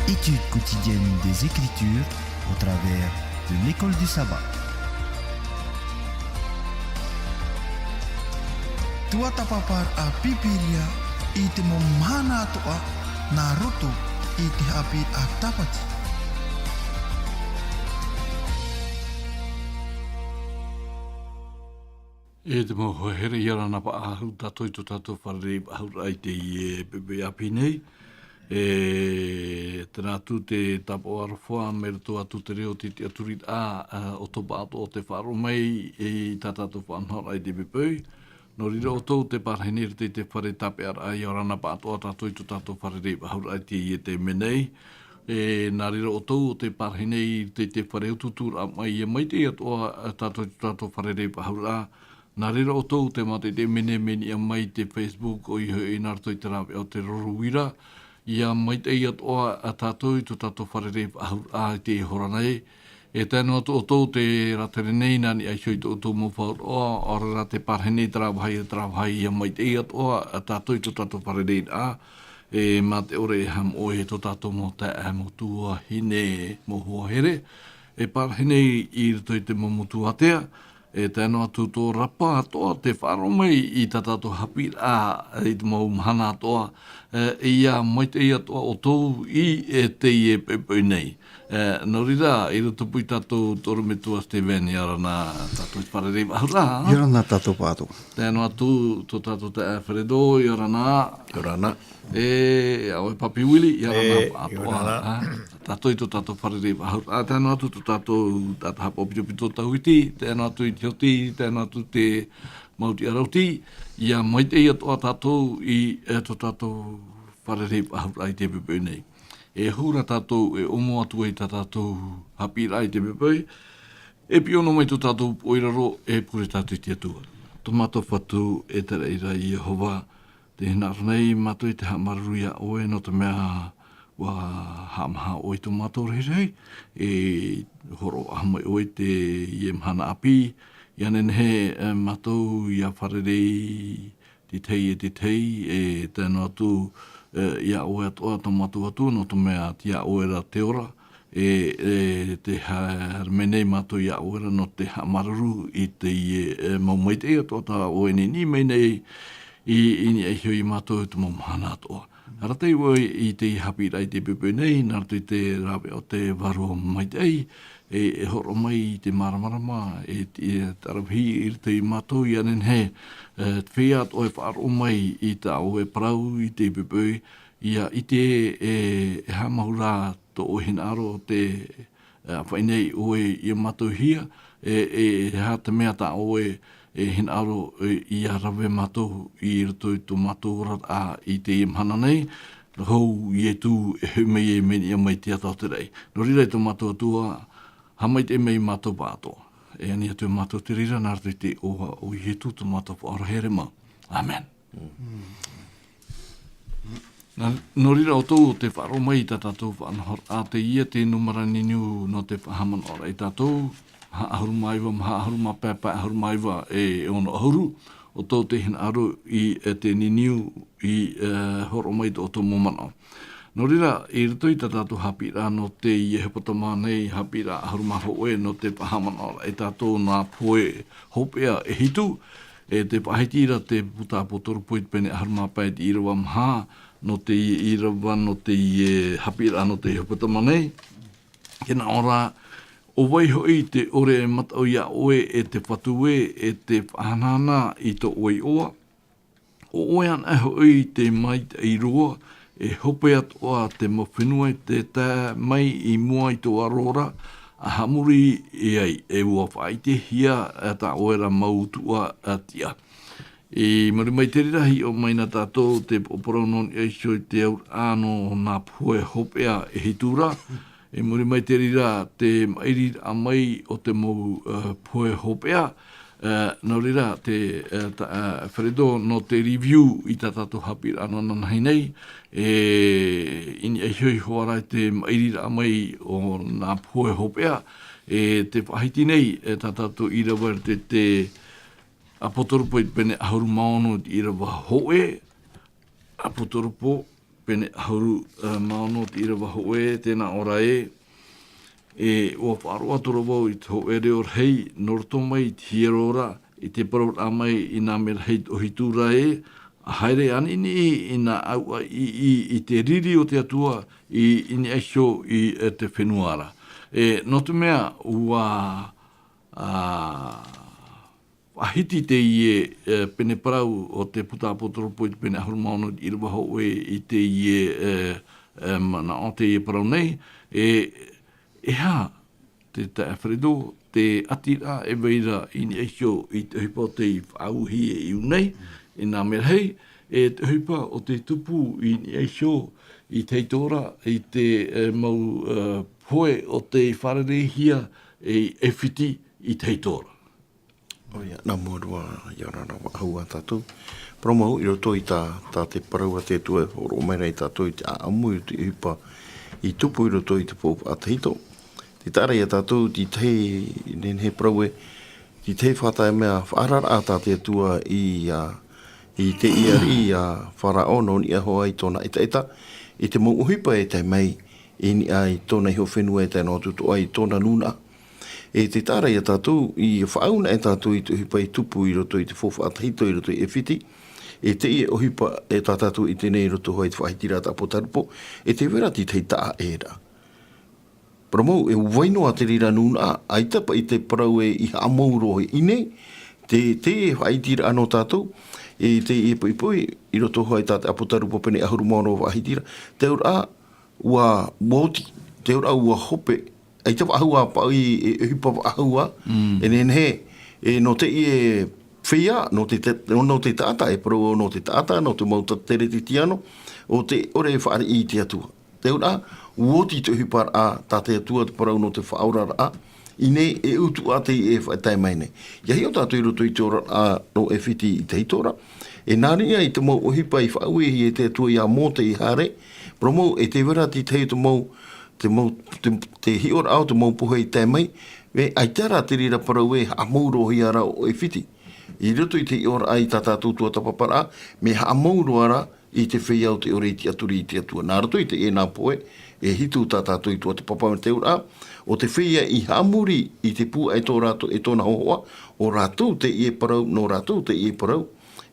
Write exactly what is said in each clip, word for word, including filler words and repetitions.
Étude quotidienne des Écritures au travers de l'école du sabbat. Tuatāpaparaʻa Pīpīria i te mau mahana atoʻa nā roto i te haʻapiʻiraʻa tāpati. E te mau hoa here, ʻia ora na faʻahou tātou i tō tātou fārerei faʻahou i teie poʻipoʻi ʻāpī nei. E, terā atu te tāpaʻo aroha mai roto atu te reo o te tiʻaturiraʻa, ā, o tō pāʻatoʻa o te faʻaroʻo mai i tā tātou faʻanahoraʻa i teie poʻipoʻi. Nō reira ʻoutou te pārahi nei i roto i te fare tāpeʻaraʻa, ʻia ora na pāʻatoʻa tātou i tō tātou fārerei faʻahou i teie taime nei. E, nā reira ʻoutou o te pārahi nei i roto i te fare utuuturaʻa mai, ʻia maitaʻi atoʻa tātou i tō tātou fārerei faʻahou. Nā reira ʻoutou te mātaʻitaʻi mai nei, mai niʻa mai i te Facebook, ʻoia hoʻi nā roto i te rāveʻa o te roro uira, ʻia maitaʻi atoʻa ā tātou i tō tātou fārerei faʻahou i teie hora nei. E tae noa atu ʻoutou te rātere nei, nā niʻa iho i tō ʻoutou mau faʻaroʻo, ʻaore rā te pārahi nei terā vāhi, terā vāhi, ʻia maitaʻi atoʻa ā tātou i tō tātou fārereiraʻa, e, mā te ʻore e haʻamoʻe i tō tātou mau taeaʻe, mau tuahine, mau hoa here, e pārahi nei i roto i te mau motu ātea, e tae noa atu tō rapa atoʻa te faʻaroʻo mai i tā tātou haʻapiʻiraʻa i te mau mahana atoʻa, e, ʻia maitaʻi atoʻa ʻoutou i, e, teie poʻipoʻi nei. E, nō reira, i roto pū iā tātou te ʻorometua Steven, ʻia ora na tātou i te fārerei faʻahou. ʻIa ora na tātou pāʻatoʻa. Tae noa atu tō tātou taeaʻe Fredo, ʻia ora na. ʻIa ora na. E, ʻoe Papi Willie, ʻia ora na. E, pāʻatoʻa. ʻIa ora na. Ā, tātou i tō tātou fārerei faʻahou. Ā, tae noa atu tō tātou taʻata haʻapaʻo pitopito Tauiti, tae noa atu i te oti, tae noa atu te mau tiʻaraʻa oti, ʻia maitaʻi atoʻa tātou i, e, tō tātou fārerei faʻahou i teie poʻipoʻi nei. E hou ra tātou e ʻomo atu ai tā tātou haʻapiʻiraʻa i teie poʻipoʻi, e piʻo noa mai tō tātou poʻi raro, e pure tātou i te Atua. Tō mātou Fatu, e te raʻi ra Iehova, tē hinaʻaro nei mātou i te haʻamāuruuru iā ʻoe, nō te mea ʻua haʻamāha ʻoe i tō mātou rahirahi, e hōroʻa mai ʻoe i teie mahana ʻāpī, ʻia nehenehe, e, mātou ʻia fārerei i te tahi e te tahi, e tae noa atu, e, iā ʻoe atoʻa tō mātou Atua, nō te mea tei iā ʻoe ra te ora, e, e tē haere mai nei mātou iā ʻoe ra nō te haʻamāuruuru i teie, e, mau maitaʻi atoʻa tā ʻoe e niʻa mai nei i, i niʻa iho iā mātou i te mau mahana atoʻa. Arataʻi ʻoe i teie haʻapiʻiraʻa i teie poʻipoʻi nei, nā roto i te rāveʻa o te Vārua Maitaʻi, e, e hōroʻa mai i te māramarama, e, e tāravihi i roto iā mātou, ʻia nehenehe, e, te feiā atoʻa e faʻaroʻo mai i tā ʻoe parau i teie poʻipoʻi, ʻia ʻite e, e aha mau rā tō ʻoe hinaʻaro tē, e, ʻāfaʻi nei ʻoe iā mātou hia, e, e, e aha te mea tā ʻoe e hinaʻaro, e, ʻia rave mātou i roto i tō mātou oraraʻa i teie mahana nei, hou Ietu e hoʻi mai e mea niʻa mai te ata o te raʻi. Nō reira e tō mātou Atua, haʻamaitaʻi mai mātou pāʻatoʻa. E ani atu iā mātou te reira nā roto i te iʻoa o Ietu tō mātou Faʻaora here mau. ʻĀmene. Nā, nō reira ʻoutou tē faʻaroʻo mai i tā tātou faʻanahoraʻa, teie te nūmera niniu nō te faʻahaʻamanaʻoraʻa iā tātou, maha ʻahuru mā iva, maha ʻahuru mā pae, pae ʻahuru mā iva e ono ʻahuru, ʻoutou tē hinaʻaro i, e, te niniu i, e, hōroʻa mai i tō ʻoutou mau manaʻo. Nō reira, i roto i tā tātou haʻapiʻiraʻa nō teie hepetoma nei, haʻapiʻiraʻa ʻahuru mā hōʻē nō te faʻahaʻamanaʻoraʻa iā tātou nā pohe hopeʻa e hitu, e tē faʻahiti ra te puta ʻApotarupo i te pene ʻahuru mā pae i te ʻīrava maha, nō te ʻīrava, nō teie haʻapiʻiraʻa nō teie hepetoma nei. Tē nā ʻō ra, ʻo vai hoʻi te ʻore e mataʻu iā ʻoe e te Fatu ē, e te faʻahanahana i tō ʻoe iʻoa? ʻO ʻoe anaʻe hoʻi te maitaʻi roa, e hope atoʻa te mau fenua e tē tae mai i mua i tō aro ra, ʻa haʻamori i ai, e ʻua faʻaʻitehia tā ʻoe ra mau tuʻa tiʻa. I muri mai i te reira, hiʻo mai na tātou i te poroʻi parau nō niʻa iho i te auraʻa nō nā pohe hopeʻa e hitu ra. I muri mai i te reira, te maʻiriraʻa mai o te mau, e, pohe hopeʻa. E, nō reira, te, e, ta-, e, Fredo, nō te review i tā tātou haʻapiʻiraʻa nō nānahi nei, e, i niʻa iho iho ā ra i te maʻiriraʻa mai o nā pohe hopeʻa, e, tē faʻahiti nei, e, tā tātou ʻīrava i te, te ʻApotarupo i te pene ʻahuru mā ono i te ʻīrava hōʻē, ʻApotarupo pene ʻahuru mā ono te ʻīrava hōʻē, tēnā ʻō ra ē, e ʻua faʻaroʻo atu ra vau i te hōʻē reo rahi, nō roto mai i te hiero ra, i te parau raʻa mai i nā merahi ʻohipa ra ē, ʻa haere aniʻini i nā ʻāuʻa i, i, i te riri o te Atua, i, i niʻa iho i te fenua ra. E, nō te mea, ʻua, ā, faʻahiti teie, e, pene parau o te puta ʻapotarupo i te pene ʻahuru mā ono i te ʻīrava hōʻē i teie, e, e, manaʻo teie parau nei, e, e aha, te taeaʻe Fredo, te ʻati ra e vai ra i niʻa iho i te ʻohipa o tei faʻauhia i ʻō nei, i nā merahi, e te ʻohipa o tei tupu i niʻa iho i te heitōra, i te, e, mau, e, pohe o tei fārereihia e, e ʻAifiti i te heitōra. ʻOia, nā mua roa, ʻia ora na vau a tātou. Parau mau i roto i tā, tā te parau a te Atua e hōroʻa mai ra ia tātou i te ʻāʻamu i te ʻohipa i tupu i roto i te pou faʻatahito. Tē taʻa ra ia tātou te tahi, nehenehe parau ē, te tahi faʻatae mea faʻaararaʻa tā te Atua i, ā, i teie ariʻi a Faraō nō niʻa hoʻi i tōna ʻetaʻeta, i te mau ʻohipa e tae mai i niʻa i tōna iho fenua e tae noa atu atoʻa i tōna nūnaʻa. E tē taʻa ra ia tātou, i faʻaau na e tātou i te ʻohipa i tupu i roto i te pou faʻatahito i roto i ʻAifiti, e teie ʻohipa e tā tātou i ʻite nei i roto hoʻi i te faʻahitiraʻa a te ʻapotarupo, e tē vai ra te tahi taʻa ʻē ra. Parau mau, e vai noa te reira nūnaʻa, ʻaita paʻi te parau ē i haʻamau roa hoʻi i ʻō nei, te, te faʻahitiraʻa nō tātou, e teie poʻipoʻi, i roto hoʻi tā te ʻapotarupo pene ʻahuru mā ono faʻahitiraʻa, te auraʻa, ʻua, ʻua oti, te auraʻa ʻua hope, ʻaita faʻahou ā paʻi e, e ʻohipa faʻahou ā, Mm. e nehenehe, e nō teie feiā, nō te, te, nō, nō te taʻata, e parau nō te taʻata, nō te mau ta-, teretetiano, ʻo tē ʻore e fāriʻi i te Atua. Te auraʻa, ʻua oti te ʻohiparaʻa, tā te Atua te parau nō te faʻaoraraʻa, i ʻō nei e utuʻa teie e faʻatae mai nei. ʻIa hiʻo tātou i roto i te oraraʻa nō ʻAifiti i te heitōra, e nā niʻa i te mau ʻohipa i faʻauehia e te Atua ia Mōte i haere, parau mau e tē vai ra te tahi o te mau, te mau, te, te hiʻoraʻa o te mau pohe i tae mai, e ʻaita rā te reira parau ē haʻamau roa hoʻi ra ʻo ʻAifiti. I roto i te hiʻoraʻa i tā tātou tuatāpaparaʻa, mea haʻamau roa ra i te feiā o tē ʻore i tiʻaturi i te Atua. Nā roto i teie nā pohe, e hitu tā tātou i tuatāpapa mai te auraʻa, ʻo te feiā i haʻamori i te pūaʻi tō rātou, e tōna hōhoʻa, ʻo rātou teie parau, nō rātou teie parau,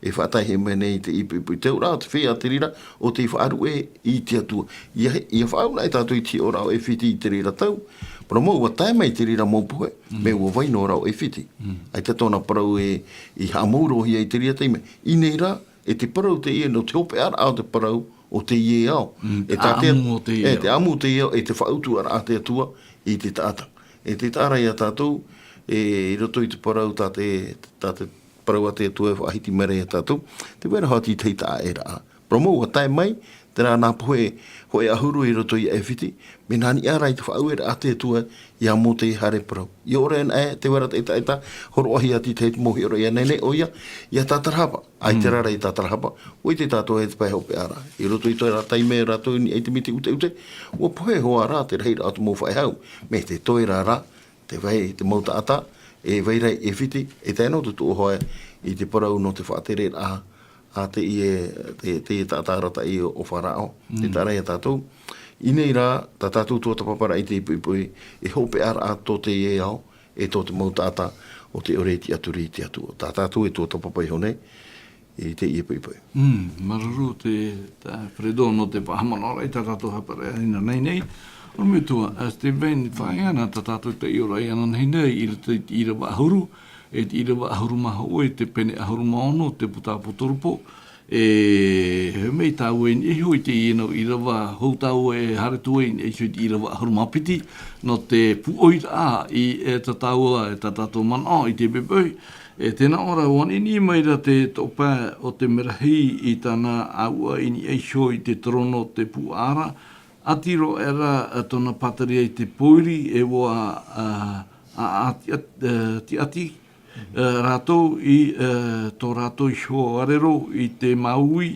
e faʻataehia mai nei i teie poʻipoʻi. Te auraʻa, ʻo te feiā te reira, ʻo tei faʻaruʻe i te Atua. ʻIa, ʻia faʻaau na e tātou i te hiʻoraʻa ʻo ʻAifiti i te reira tau, parau mau ʻua tae mai te reira mau pohe, Mm. mea ʻua vai noa ra ʻo ʻAifiti. Mm. ʻAita tōna parau e, i haʻamau roa hoʻi i te reira taime. I ʻō nei rā, e te parau teie nō te hopeʻaraʻa o te parau o teie ao. Mm, E tā te ʻāʻamu o teie e, ao. te ʻāʻamu o teie ao, e te faʻautuʻaraʻa a te Atua i te taʻata. E tē taʻa ra ia tātou, e, i roto i te parau tā te, tā te parau a te Atua e faʻahiti mai ra ia tātou, tē vai ra hoʻi te tahi taʻa ʻē ra. Parau mau ʻua tae mai, terā nā pohe, hōʻē ʻahuru i roto ia ʻAifiti, mea nā niʻa rā i te faʻaueraʻa a te Atua ia Mōte i haere parau. ʻIa ʻore anaʻe, tē vai ra te ʻetaʻeta, hōroʻahia te tahi mau hiʻoraʻa i ʻō nei, ʻoia, ia tātarahapa. ʻAita Mm. rā ia tātarahapa, ʻua ʻite tātou e te pae hopeʻa ra. I roto i terā taime rātou i niʻa i te miti ʻuteʻute, ʻua pohe hoʻi ra te rahiraʻa o te mau faʻehau. Mea tē toe ra ra, tē vai te mau taʻata, e vai ra i ʻAifiti, e tae noa atu atoʻa hoʻi i te parau nō te faʻatereraʻa a teie, te, teie taʻata arataʻi ʻo, ʻo Faraō. Tē Mm. taʻa ra ia tātou. I ʻō nei rā, tā tātou tuatāpaparaʻa i teie poʻipoʻi, e hopeʻaraʻa tō teie ao, e tō te mau taʻata ʻo tē ʻore i tiʻaturi i te Atua. Tā tātou e tuatāpapa iho nei, i teie poʻipoʻi. Mm, māuruuru te, taeaʻe Fredo nō te faʻahaʻamanaʻoraʻa i tā tātou haʻapiʻiraʻa inanahi nei. ʻOia, metua, ā, Steven, faʻaea na tā tātou te hiʻoraʻa inanahi nei, i roto i te ʻīrava ʻahuru, e te ʻīrava ʻahuru mā hōʻē, te pene ʻahuru mā ono, te puta ʻapotarupo, e, e mea tāua i niʻa iho i teie nau ʻīrava, hou tāua e haere atu ai i niʻa iho i te ʻīrava ʻahuru mā piti, nō te pūʻoiraʻa i, e, tā tāua, e tā tātou manaʻo i teie poʻipoʻi, e, tē nā ʻō ra, ʻua ʻaniʻini mai ra te toʻopae o te merahi i tāna ʻāuʻa i niʻa iho i te torono o te pūʻoiraʻa, ʻati roa aʻera, e, tōna pātireia i te pōiri, e ʻua, ā, ā, ā, tiʻa-, ā, tiʻati, ā, rātou i, ā, tō rātou iho ʻāʻarero i te māuiui,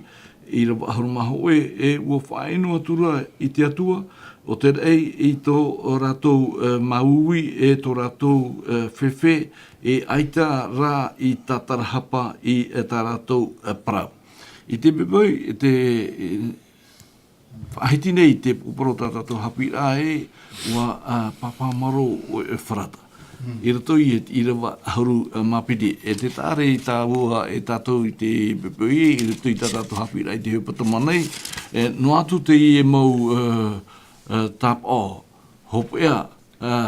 ʻīrava ʻahuru mā hōʻē, e ʻua faʻaʻino atu ra i te Atua, ʻo te raʻi i tō rātou, ā, māuiui, e tō rātou, ā, fēfē, e ʻaita rā i tātarahapa i, ā, tā rātou, ā, parau. I teie poʻipoʻi, te, Faʻahiti nei te pūporo tā tātou haʻapiʻiraʻa e ua pāpāmaro o Eferata. I roto i te ʻīrava ʻahuru mā piti, e te taʻare i tāua e tātou i te pepe i roto i tā tātou haʻapiʻiraʻa i te hepetoma nei, noa atu teie mau tāpaʻo hopeʻa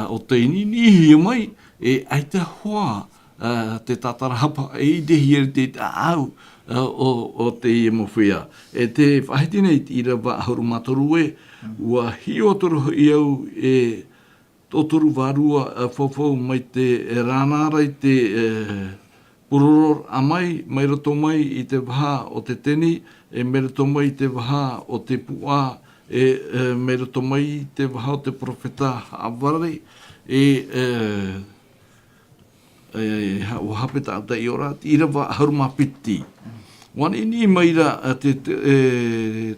o tei niniʻihia mai e ʻaita hoʻi te tātarahapa e ʻitehia i te taʻau o teie mau feiā. E te faʻahiti nei te ʻīrava ʻahuru mā toru e ua hiʻo atu roa hoʻi au e tōtoru vārua faufau mai te rānāra i te pūroro a mai mai roto mai i te vaha o te teni, e mai roto mai i te vaha o te puʻa, e mai roto mai i te vaha o te peropheta haʻavare, e ua hape tāʻu taiʻo ra te ʻīrava ʻahuru mā piti. Ua niniʻi mai ra te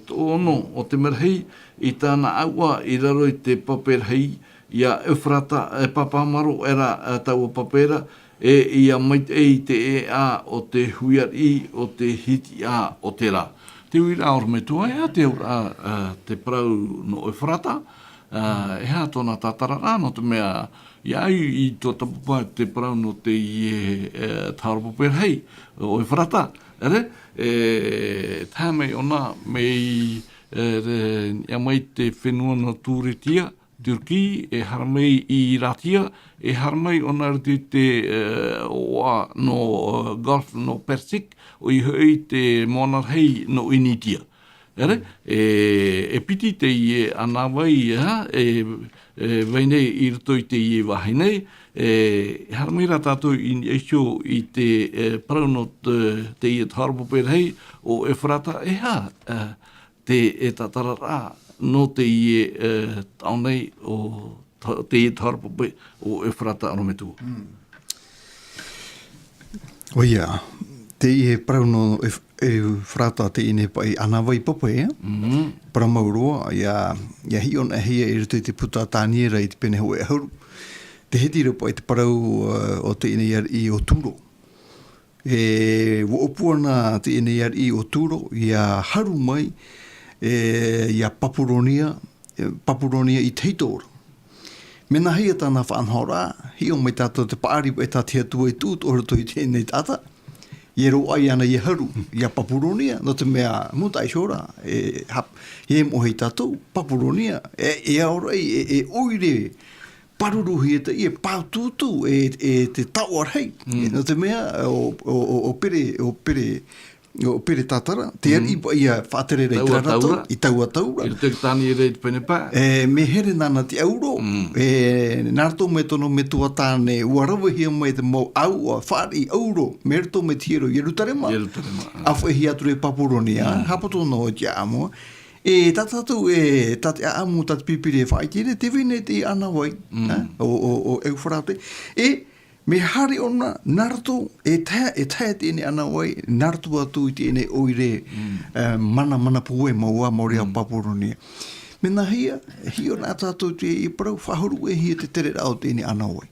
toʻono o te merahi i tāna ʻāuʻa i raro i te pape rahi, ia Eferata e pāpāmaro era taua pape ra, e ia maitaʻi i te ʻēʻa o te huiariʻi o te hitiʻa o te rā. Te uiraʻa ʻorometua e aha te auraʻa te parau nō Eferata? E aha tōna tātararaʻa? Nō te mea ia au i tō tāpapa te parau nō teie taharopape rahi o Eferata, ʻere, e tae mai ʻōna mai ia mai te fenua nō Turitia, Turkey, e haere mai i Ratia, e haere mai ʻōna i te ʻoaʻoa nō Golf nō Persic, ʻoia hoʻi te moana rahi nō Initia. ʻEre, e piti teie ʻānāvai e vai nei i roto i teie vāhi nei, e haere mai rā tātou i niʻa iho i te parau nō teie taharopape rahi o Eferata, e aha te tātararaʻa nō teie taʻo nei o teie taharopape o Eferata ʻorometua. ʻOia, teie parau nō Eferata teie nei paʻi ʻānāvai pape, parau mau roa ia hiʻo anaʻe hia i roto i te puta a Taniera i te pene hōʻē ʻahuru. Te hiti ra paʻi te parau o teie nei ariʻi o Turo. E ua ʻōpū ana teie nei ariʻi o Turo ia haru mai ia Papuronia, Papuronia i te hito ra. Mea nāhea tāna faʻanahoraʻa? Hiʻo mai tātou te paʻari paʻi tā te Atua i tuʻu i roto i teie nei taʻata. E roaʻa iāna ia haru ia Papuronia, nō te mea mau taʻi hora e hap e moʻe tātou Papuronia e ʻaore e ʻoire pāruruhia teie, e pātūtū e te taoʻa rahi. Nō te mea o pere o pere o pere tātara te ariʻi paʻi ia faʻatere ra i taua taura, i taua taura i roto i te Taniera i te pene pae. E mea here nāna te ʻauro, e nā roto mai tōna metua tāne ua ravehia mai te mau ʻāuʻa fāriʻi ʻauro mai roto mai te hiero Ierutarema, ʻāfaʻihia atu ra i Papuronia, haʻapato noa i te ʻaʻamu. E tā tātou e tā te ʻaʻamu, tā te pīpīria e faʻaʻite nei, tē vai nei te ʻānāvai o Eferata. E mea haere ʻōna nā roto, e tae e tae teie nei ʻānāvai nā roto atu i teie nei ʻoire mana mana pūai mau ā, mau ā, Papuronia. Mea nāhea? Hiʻo anaʻe tātou i te parau, faʻahuru ʻē hia te tereraʻa o teie nei ʻānāvai.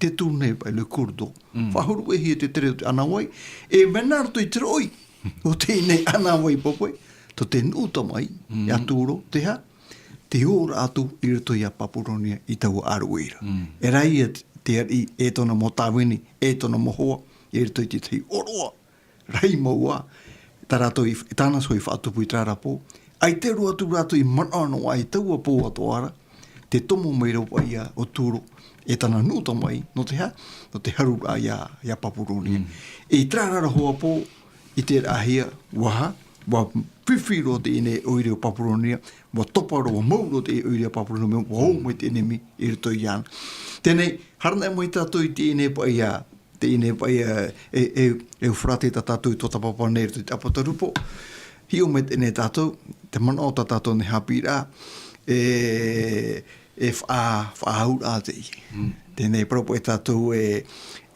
Te tū nei paʻi le kurdo. Faʻahuru ʻē hia te tere o te ʻānāvai. E mea nā roto i te roʻi o teie nei ʻānāvai pape, tō te nuʻu tamaʻi ia Turo, te aha? Te ora atu i roto ia Papuronia i taua ʻāruʻe ra. E rā ia te ariʻi e tōna mau tāvini e tōna mau hoa i roto i te tahi ʻōroʻa rahi mau ā, tā rātou i tāna iho i faʻatupu i terā pō. ʻAita roa atu rātou i manaʻo noa i taua pō atoʻa ra, te tomo mai ra paʻi ia o Turo e tāna nuʻu tamaʻi, nō te aha? Nō te haruraʻa ia Papuronia. E i terā ra hoʻi pō, i te raʻahia, ua aha? Ua fifi roa teie nei ʻoire o Papuronia, ua topa roa, ua mau roa te ʻoire o Papuronia, ua ō mai te ʻenemi i roto iāna. Teie nei, haere mai tātou i teie nei paʻi ia, teie nei paʻi ia, e Eferata tā tātou i tō tāpapa nei i roto i te ʻApōtarupo. Hiʻo mai teie nei tātou, te manaʻo tā tātou nei haʻapiʻiraʻa, e e faʻaauraʻa teie. Teie nei parau paʻi tātou e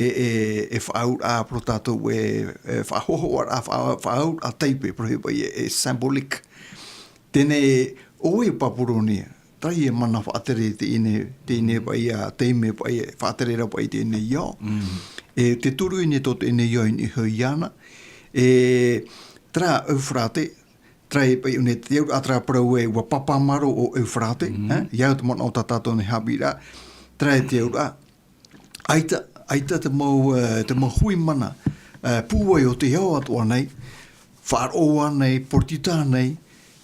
e faʻaauraʻa, parau tātou e faʻahohoʻaraʻa, faʻaauraʻa taipe, parau paʻi e symbolic. Teie nei ʻoe Papuronia, terā ia mana faʻatere teie nei, teie nei paʻi ia taime paʻi e faʻatere ra paʻi teie nei ao. E te turu nei tō teie nei ao i niʻa iho iāna. E terā Eferata, Terā e paʻi ʻō nei te auraʻa terā parau ē, ʻua pāpā mārō ʻo Eufarate, e, ʻia au te manaʻo tā tātou nei haʻapiʻiraʻa, terā e te auraʻa, ʻaita, ʻaita te mau, e, te mau hui mana, e, pūai o te ao atoʻa nei, Faraoa nei, Poritita nei,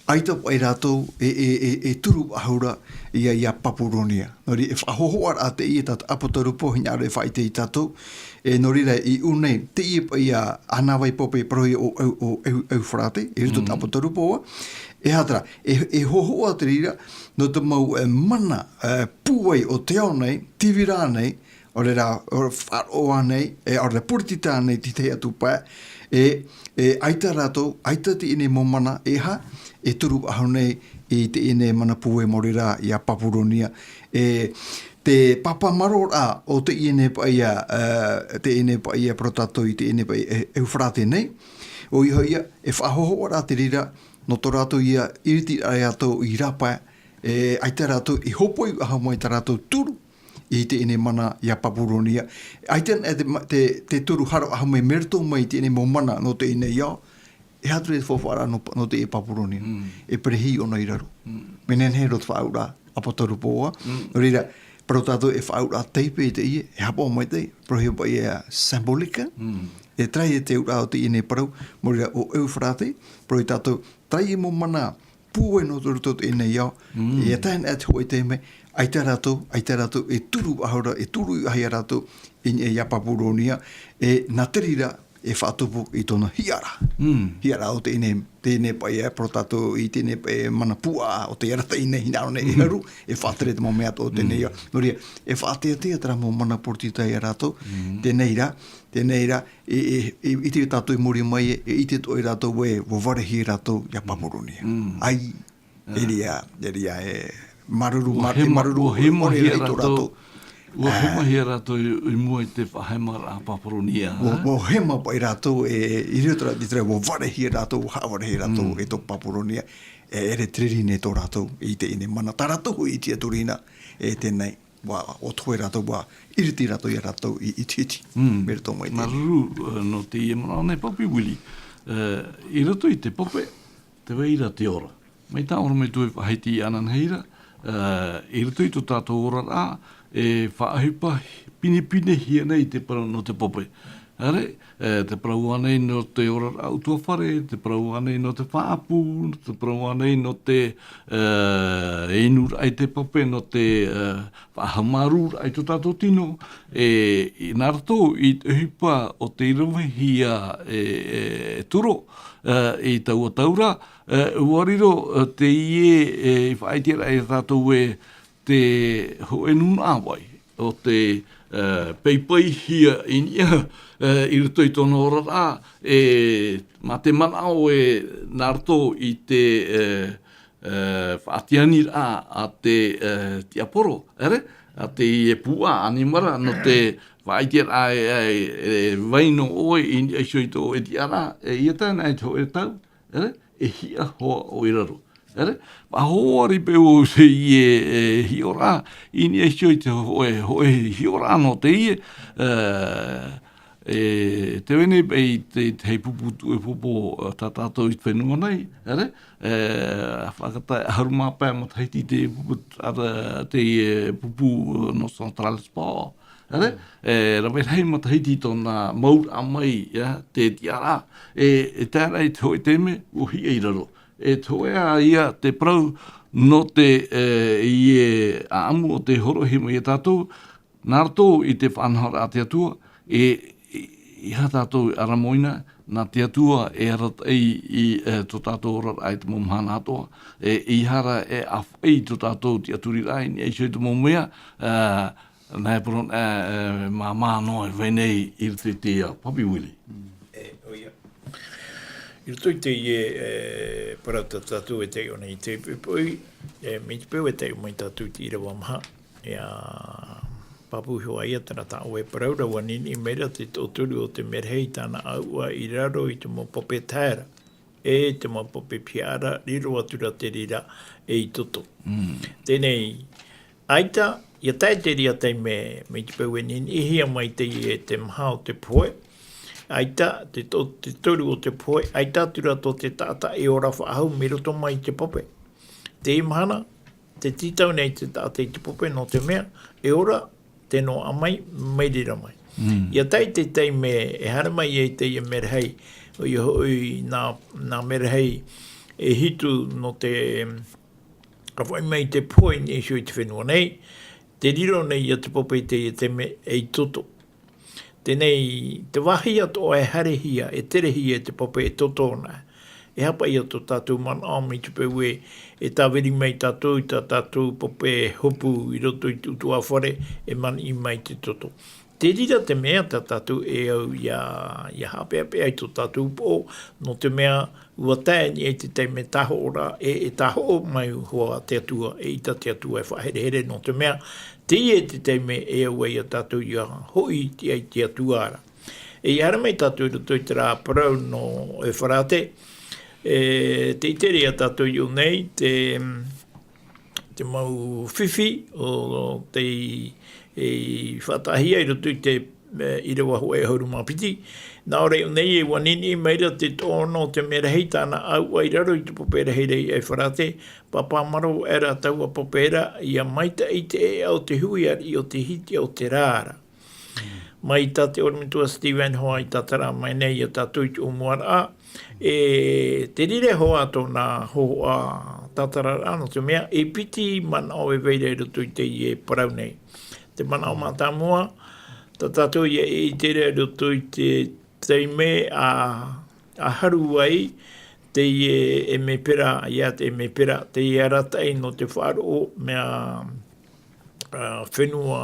ʻaita paʻi rātou e, e, e, e turu faʻahou ra ia, ia Papuronia. Nō reira, e faʻahōhoʻaraʻa teie tā te ʻApotarupo, hinaʻaro e faʻaʻite ia tātou, e, nō reira, i ʻō nei, teie paʻi ia ʻānāvai pape parauhia ʻo, ʻo, ʻo, ʻo, ʻo Eufarate, i roto i te ʻApotarupo, e aha terā, e, e hōhoʻa te reira, nō te mau, e, mana, e, pūai o te ao nei, tīvira nei, ʻaore rā, ʻaore Faraoa nei, e, ʻaore rā Poritita nei, te tahi atu pae, e, e, ʻaita rātou, ʻaita teie nei mau mana, e aha, e turu faʻahou nei i teie nei mana pūai maori rā, ia Papuronia. E, te pāpā mārōraʻa o teie nei paʻi ia, e, teie nei paʻi ia parau tātou i teie nei paʻi e, Eufarate nei, ʻoia hoʻi ia, e faʻahōhoʻaraʻa te reira, nō tō rātou ia ʻiritiraʻa ia rātou i rāpae, e, ʻaita rātou i hōpoi faʻahou mai tā rātou turu, i teie nei mana ia Papuronia. ʻAita e te ma-, te, te turu hara faʻahou mai, mai roto mai i teie nei mau mana nō teie nei ao, e aha atu ra te faufaʻaraʻa nō, nō teie Papuronia. E perehi ʻōna i raro. Mea nehenehe roa te faʻaauraʻa ʻApotarupo. Nō reira, parau tātou e faʻaauraʻa taipe i teie, e haʻapaʻo maitaʻi, parauhia paʻi ia symbolique. E terā e te auraʻa o teie nei parau, maori rā ʻo Eufarate, parau ia tātou, terā e mau mana, pūai nō roto i teie nei ao, e tae ana te hōʻē taime, ʻaita rātou, ʻaita rātou e turu faʻahou ra, e turu faʻahou ia rātou, i niʻa ia Papuronia, e nā te reira, e faʻatupu i tōna hiʻaraʻa. Hiʻaraʻa o teie nei, teie nei paʻi e parau tātou i teie nei paʻi mana puaʻa o te arataʻi nei hinaʻaro nei e haru, e faʻatere te mau mea atoʻa o teie nei ao. Nō reira, e faʻateatea terā mau mana Poritita ia rātou, teie nei rā, teie nei rā, e, e, e, ʻite tātou i muri mai, e, e ʻite atoʻa ia rātou ē, ʻua varehia rātou ia Papuronia. ʻAi, e reira, e reira, e māuruuru, ʻua mā-, e hema, māuruuru, ʻua hemahia ʻore rā i tō rātou, rātou. ʻUa hemahia rātou i, i mua i te faʻahemaraʻa a Papuronia, ʻUa, ʻua hema paʻi rātou, e, i roto rā, i terā, ʻua varehia rātou, ʻua haʻavarehia rātou, e tō Papuronia, e, ʻere te riri nei tō rātou, i teie nei mana, tā rātou hoʻi i tiʻaturi na, e, teie nei. ʻUa, ʻua toe rātou, ʻua iriti rātou ia rātou i, i te hiti. Mai roto mai te Māuruuru, e, nō teie manaʻo nei, Papi Willie. E, i roto i te pape, tē vai ra te ora. Mai tā ʻōramaituʻa e faʻahiti ananahi ra, e, i roto i tō tātou oraraʻa, e faʻaʻohipa pinepinehia nei te parau nō te pape. ʻAre, e, te parau ānei nō te oraraʻa ʻutuāfare, te parau ānei nō te faʻaʻapu, te parau ānei nō te, e, inuraʻa i te pape, nō te, e, faʻahaumārūraʻa i tō tātou tino, e, i nā roto i te ʻohipa o te iravehia e, e, e turo, e, i taua tau ra, e, ʻua riro, e, teie, e, i faʻaʻiteraʻa ia tātou ē, te hōʻē nūnaʻa vai, ʻo tē, e, paipaihia i niʻa, e, i roto i tōna oraraʻa, e, mā te manaʻo ē nā roto i te, e, e, faʻatianiraʻa a te, e, tiaporo, ʻere? A teie puaʻa ʻanimara, nō te faʻaʻiteraʻa ē, e, e vai noa ʻoe i niʻa iho i tō ʻoe tiʻaraʻa, e, ʻia tae ana i te hōʻē tau, ʻere? E hiʻa hoʻi ʻoe i raro. ʻEre? Faʻahoʻi peu au i teie, e, hiʻoraʻa, i niʻa iho i te hōʻē, hōʻē hiʻoraʻa nō teie, e, e, tē vai nei paʻi te, te hei pupu tuʻepopo, e, tā tātou i te fenua nei, ʻere? E, faʻakata e ʻahuru mā pae matahiti te pupu, ara, te, e, pupu, e, nō Central Sport, ʻere? E, rave rahi matahiti tōna mauraʻa mai, ia, te tiʻaraʻa, e, e tae ra i te hōʻē taime, ʻua hiʻa i raro. E te hōʻē ā ia te parau nō te, e, ʻaʻamu o te hōroʻahia mai ia tātou, nā roto i te faʻanahoraʻa a te Atua, e, e, ʻeiaha tātou e ʻaramoina, nā te Atua e arataʻi i, e, tō tātou oraraʻa i te mau mahana atoʻa, e, ʻeiaha ra e ʻāfaʻi i tō tātou tiʻaturiraʻa i niʻa iho i te mau mea, e, nā e parau, e, e, māmā noa e vai nei i roto i te, a, Papi Willie. E, ʻoia. I roto i teie, e, parau tā tātou e taiʻo nei i te poʻipoʻi, e, mai te peu e taiʻo mai tātou i te ʻīrava maha, ʻia pāpū iho ā ia terā tā ʻoe e parau ra, ʻua niniʻi mai ra te toʻotoru o te merahi i tāna ʻāuʻa i raro i te mau pape taera, e te mau pape pihaʻa ra, riro atu ra te reira e i toto. Teie nei, ʻaita, ʻia tae te reira taime, mai te peu e niniʻihia mai teie te maha o te pohe, ʻAita te to-, te toru o te pohe, ʻaita atu rā tō te taʻata e ora faʻahou mai roto mai i te pape. Teie mahana, te tītau nei te taʻata i te pape, nō te mea, e ora te noaʻa mai, mai reira mai. Mm. ʻIa tae i te taime e haere mai ai teie merahi, ʻoia hoʻi nā, nā merahi e hitu nō te, ka fai mai te pohe i niʻa iho i te fenua nei, te riro nei ia te pape i teie taime ei toto. Teie nei, te vāhi atoʻa e haerehia, e terehia e te pape e toto na. E haʻapaʻo ia tō tātou manaʻo mai te peu ē, e tāviri mai tātou i tā tātou pape hopu i roto i te ʻutuāfare, e manaʻo mai te toto. Te reira te mea tā tātou e au ʻia, ʻia haʻapeʻapeʻa i tō tātou upoʻo, nō te mea ʻua tae i niʻa i te taime tāhoʻo ra, e, e tāhoʻo mai hoʻi te Atua, eʻita te Atua e faʻaherehere, nō te mea, teie te taime e au ai ia tātou ʻia hoʻi i te, i te Atua ra. E ʻia haere mai tātou i roto i terā parau nō Efarate, e, tē ʻite ra tātou i ʻō nei, te, te mau fifi o tei, e, faʻataʻahia i roto i te, e, ʻīrava hōʻē ʻahuru mā piti. Nā ʻō ra i ʻō nei, e ʻua niniʻi mai ra te toʻono o te merahi tāna ʻāuʻa i raro i te pape rahiraʻi a Efarate, pāpā marō aʻera taua pape ra, ʻia maitaʻi te ʻēʻa o te hui ariʻi o te hiti o te rā ra. Mai tā te ʻorometua Stephen Hoare i tātara mai nei ia tātou i te ʻōmuaraʻa, e te reira hoʻi tōna hōhoʻa tātararaʻa, nō te mea, e piti manaʻo e vai ra i roto i teie parau nei. Te manaʻo mātāmua, tā tātou ïa e ʻite ra i roto i te taime a, a haru ai, teie emepera, ʻia te emepera, teie arataʻi nō te faʻaroʻo mea, a, fenua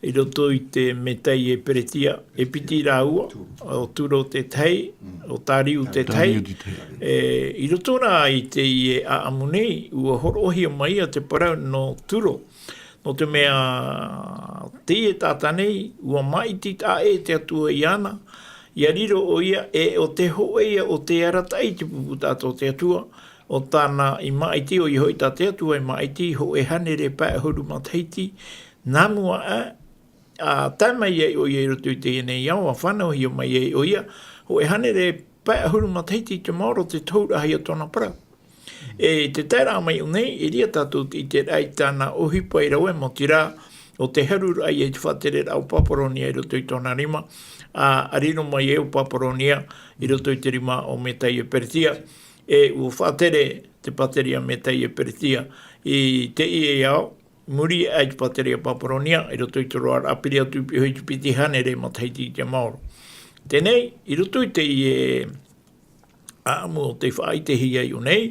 i roto i te Metai e Peretia, e piti rāua, ʻo Turo tētahi, ʻo Tariu tētahi. Tariu tētahi. E, i roto rā i teie ʻāʻamu nei, ʻua hōroʻahia mai ia te parau nō Turo. Nō te mea, teie taʻata nei, ʻua māʻiti taʻa ʻē te Atua iāna, ʻia riro ʻoia, e ʻo te hōʻē ïa o te arataʻi te pupu taʻata o te Atua, ʻo tāna i māʻiti, ʻoia hoʻi tā te Atua i māʻiti, hōʻē hānere pae ʻahuru matahiti, nā mua aʻe, a, tae mai ai ʻoia i roto i teie nei ao, a fānauhia mai ai ʻoia, hōʻē hānere pae ʻahuru matahiti te maoro te tohuraʻahia tōna parau. E te taeraʻa mai ʻō nei, e riro tātou te ʻiteraʻa i tāna ʻohipa i rave, maoti rā, ʻo te haruraʻa ïa i te faʻatereraʻa o Paparonia i roto i tōna rima, a, a riro mai ai ʻo Paparonia i roto i te rima o Metai e Peretia, e ʻua faʻatere te pātireia Metai e Peretia i teie ao, muri aʻe i te pātireia Paparonia, i roto i te roaraʻa piri atu i te piti hānere matahiti i te maoro. Teie nei, i roto i teie ʻāʻamu o tei faʻaʻitehia i ʻō nei,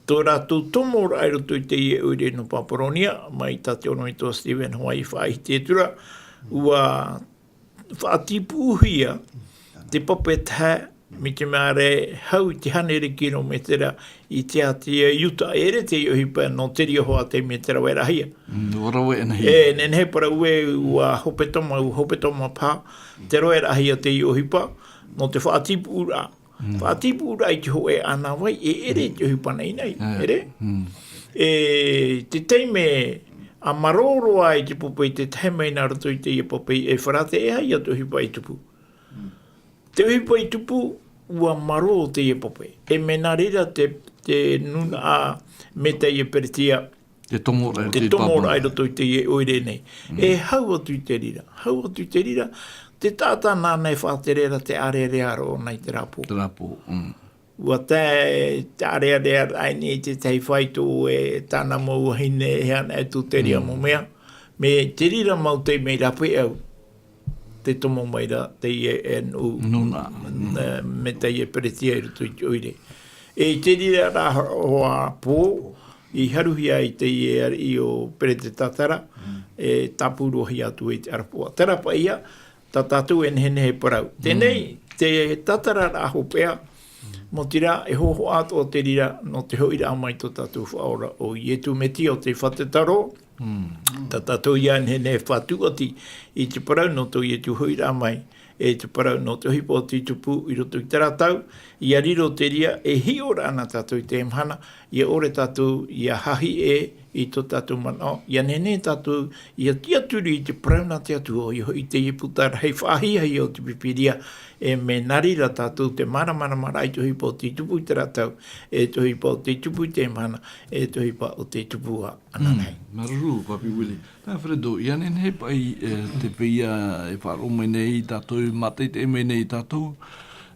tō rātou tomoraʻa i roto i teie ʻoire nō Paparonia, mai tā te ʻorometua Stephen Hoare i faʻaʻite atu ra, ʻua faʻatipuʻuhia te pape tahe, mai te mea ra e hau i te hānere kirometera i te ʻātea Iuta, e ʻere teie ʻohipa nō te riro hoʻi te metera raveraʻahia. Mm, ʻua rave anaʻe. E, nehenehe parau ē, ʻua hepetoma, ʻua hepetoma paha, te raveraʻahia teie ʻohipa, nō te faʻatipuʻuraʻa. Mm. Faʻatipuʻuraʻa i te hōʻē ʻānāvai, e ʻere te ʻohipa naʻinaʻi, e. ʻEre? Mm. E, te taime, a marō roa ai te pape i te tahi mai nā roto i teie pape i Efarate, e aha ïa te ʻohipa i tupu. Te ʻohipa i tupu, ʻua marō teie pape. E mea nā reira te, te nūnaʻa Metai e Peretia, te tomoraʻa i roto i teie ʻoire nei. Mm. E hau atu i te reira, hau atu i te reira, te taʻata nāna e faʻatere ra te ʻārearea roa nā i terā pō. Terā pō, mm. ʻUa tae te ʻārearea i niʻa i te tahi faito e tāna mau vahine, e ana e tū te reira mau mea. Mai te reira mau taime i rāpae au, te tomo mai ra teie e nū. Nūnaʻa. Nā, Metai e Peretia i roto i te ʻoire. E te reira rā hoa pō, i haruhia ai teie ariʻi ʻo Peretatara, e tāpūrohia atu i te ʻarapoʻa. Terā paʻi ïa, tā tātou e nehenehe e parau. Teie nei, te tātararaʻa hopeʻa, maoti rā, e hōhoʻa atoʻa te reira, nō te hoʻiraʻa mai tō tātou Faʻaora ʻo Iesu Mesia ʻo tei faʻatetaro, Tā tātou ia nehenehe e faʻatūʻati i te parau nō tō iesu hoʻiraʻa mai, e te parau nō te ʻohipa o tei tupu i roto i terā tau. Ia riro te reira e hiʻo ra ana tātou i teie mahana, ia ʻore tātou ia hahi ʻē i tō tātou manaʻo, ia nehenehe tātou ia tiaturi i te parau nā te atua ʻoia hoʻi teie puta rahi faʻahiahia o te bibilia. E mea nā reira tātou te māramarama ra i te ʻohipa o tei tupu i terā tau, e te ʻohipa o tei tupu i teie mahana, e te ʻohipa o tei tupu ā. Ananahi. Māuruuru papi willie. Taʻa fredo ia nehenehe paʻi te pēia e faʻaroʻo mai nei tātou e mātaʻitaʻi mai nei tātou,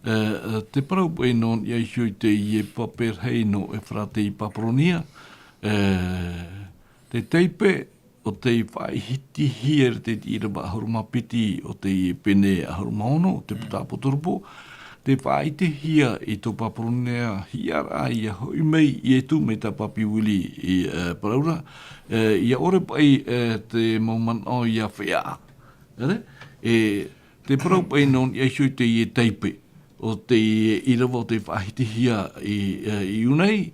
te parau paʻi nō niʻa iho i teie pape rahi nō efrate i paperonia, te taipe o tei faʻaitihia i te ʻīrava ʻahuru mā piti o teie pene ʻahuru mā ono o te puta apotoropo, te faʻaitihia i tō paperonia hiʻaraʻa ia hoʻi mai i iesu mai tā papi willie i parau ra, ia ʻore paʻi te mau manaʻo ia feʻaʻa. E te parau paʻi nō niʻa iho i teie taipe o teie ʻīrava o tei faʻaitihia i iunai,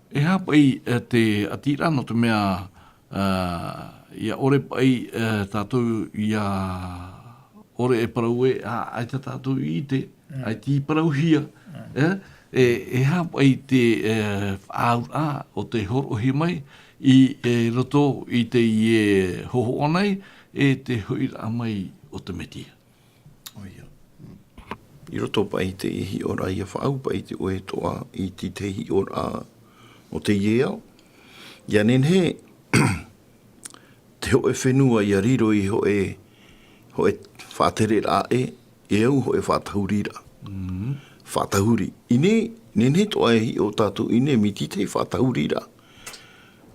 e aha paʻi te ʻatiraʻa nō te mea ia ʻore paʻi tātou ia ʻore e parau ē ʻaita tātou i ʻite, ʻaita i parauhia. E e aha paʻi te faʻaauraʻa o tei horoʻahia mai i roto i teie hohoʻa nei e te hoʻiraʻa mai o te mesia? ʻOia, i roto paʻi i teie hiʻoraʻa ia faʻaau paʻi te ʻoe toʻa i te hiʻoraʻa o teie ao. Ia nehenehe te hōʻē fenua ia riro i hōʻē hōʻē faʻatereraʻa ʻē, e au hōʻē faʻatahuriraʻa. Faʻatahuri i nei nehenehe toʻa e hiʻo tātou i nei mea te faʻatahuriraʻa.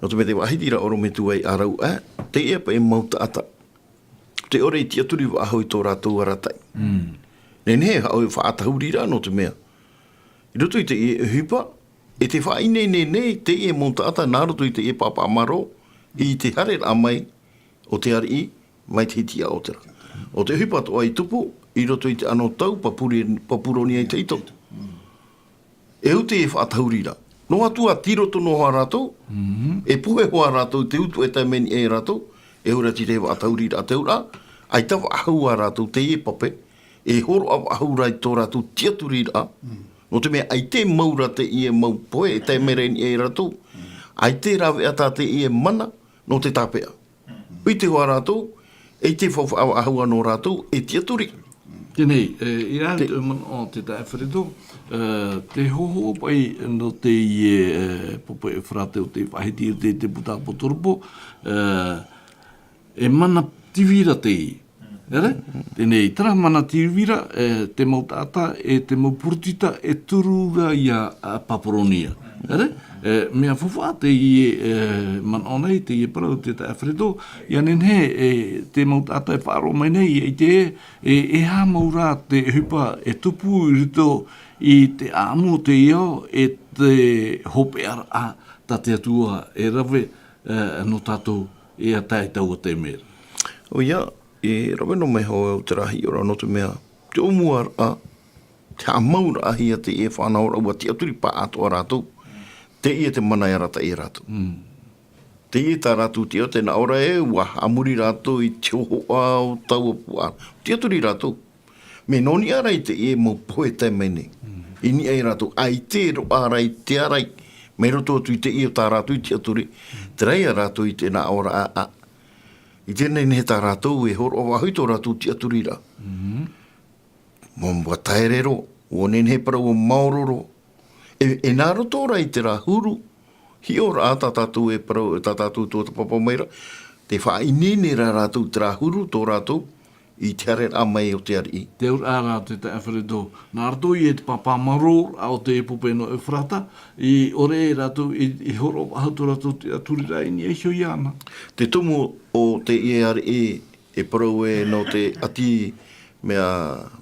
Nō te mea te faʻahiti ra ʻorometua i ʻarau ʻā teie paʻi mau taʻata te ʻore i tiaturi faʻahou i tō rātou arataʻi. Nehenehe haʻu e faʻatahuriraʻa nō te mea i roto i teie ʻohipa e te faʻaineine nei teie mau taʻata nā roto i teie pāpaʻamaro i te haereraʻa mai o te ariʻi mai te hitiʻa o te rā o te ʻohipa toʻa i tupu i roto i te anotau papuronia i te ito. E ute e faʻatahuriraʻa nō atu a tiro tono a rātou e puhe hoa rātou te utu e tae mai nei e rātou e ura tire faʻatahuriraʻa te ura ʻaita faʻahou a rātou teie pape e horoʻa faʻahou ra i tō rātou tiaturiraʻa. Nō te mea ʻaita mau ra teie mau pohe e tae mai nei e rātou ʻaita raveʻa tā teie mana nō te tāpeʻa. ʻUi te hoa rātou e i te faʻahaua nō rātou e tiaturi. Tēnei i rā te manaʻo o te taʻa fredo te hohoʻa paʻi nō teie pope e farate o te faʻahiti o te puta apotoropo e mana tivira teie. Tēnei tara mana tivira te mau taʻata e te mau purutita e turu ra ia paperonia. Mea faʻahaʻa teie manaʻo nei teie parau te taʻa fredo ia nehenehe e te mau taʻata e faʻaroʻo mai nei ia ʻite e e aha mau rā te ʻohipa e tupu i roto i te ʻaʻamu o te ao e te hopeʻaraʻa tā te atua e rave nō tātou e a tae taua te mea. ʻOia e rave noa mai hoʻi au te rahi ora nō te mea te ʻōmuaraʻa te haʻamauraʻahia teie fānauraʻa ua tiaturi paʻatoʻa rātou teie te mana e arataʻi e rātou. Teie tā rātou te ʻo te naʻo ra e ua haʻamori rātou i te hohoʻa o taua puaʻa tiaturi rātou. Mea nō niʻa ra i teie mau pohe tae mai nei i niʻa i rātou ʻaita roʻa ra i te arai mai roto atu i teie o tā rātou i tiaturi. Te rahi a rātou i te naʻo ra ʻā i tēnei nei tā rātou e horoʻa faʻahou i tō rātou tiaturiraʻa. Ua taerero ua nehenehe parau ua maororo e nā roto ra i te rā huru hiʻoraʻa tā tātou e parau tā tātou tuatāpapa mai ra te faʻaineine ra rātou te rā huru tō rātou i te haereraʻa mai o te ariʻi. Te auraʻa rā te taʻa fredo nā roto i e te pāpā maro raʻa o te pope nō efrata i ʻore e rātou i horoʻa faʻahou tō rātou tiaturiraʻa i niʻa iho iāna. Te tumu o teie ariʻi e parau e nō te ʻati mea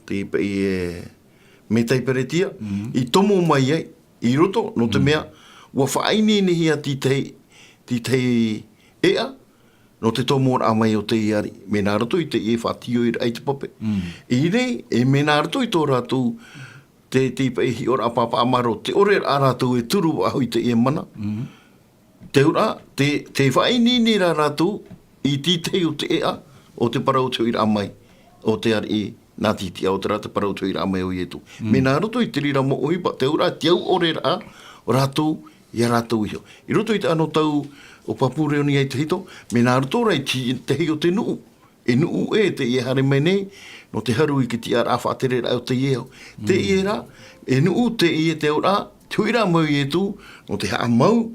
te paʻi e mea taiperetia i tomo mai ai i roto nō te mea ua faʻaineinehia tētahi tētahi ʻeʻa nō te tomoraʻa mai o teie ariʻi mea nā roto i teie faʻatioiraʻa i te pape. I reira e mea nā roto i tō rātou te te paʻi hiʻoraʻa pāpaʻamaro te ʻore raʻa rātou e turu faʻahou i teie mana. Te auraʻa, te, te faʻaineine rā rātou i te tahi o te ʻēʻa o te parau o te hoʻiraʻa mai o te ariʻi nā Titiʻa, o te rā te parau o te hoʻiraʻa mai o Ietu. Mea nā roto i te reira mau ʻohipa, te auraʻa, te au ʻore rā o rātou, iā rātou iho. I roto i te anotau o Papurehoni i te hito, mea nā roto rā i te tahi o te nuʻu. E nuʻu ē, teie e haere mai nei, nō te haru i te tiʻaraʻa faʻatereraʻa o teie ao. Teie rā, e nuʻu teie te auraʻa, te hoʻiraʻa mai o Ietu, nō te haʻamau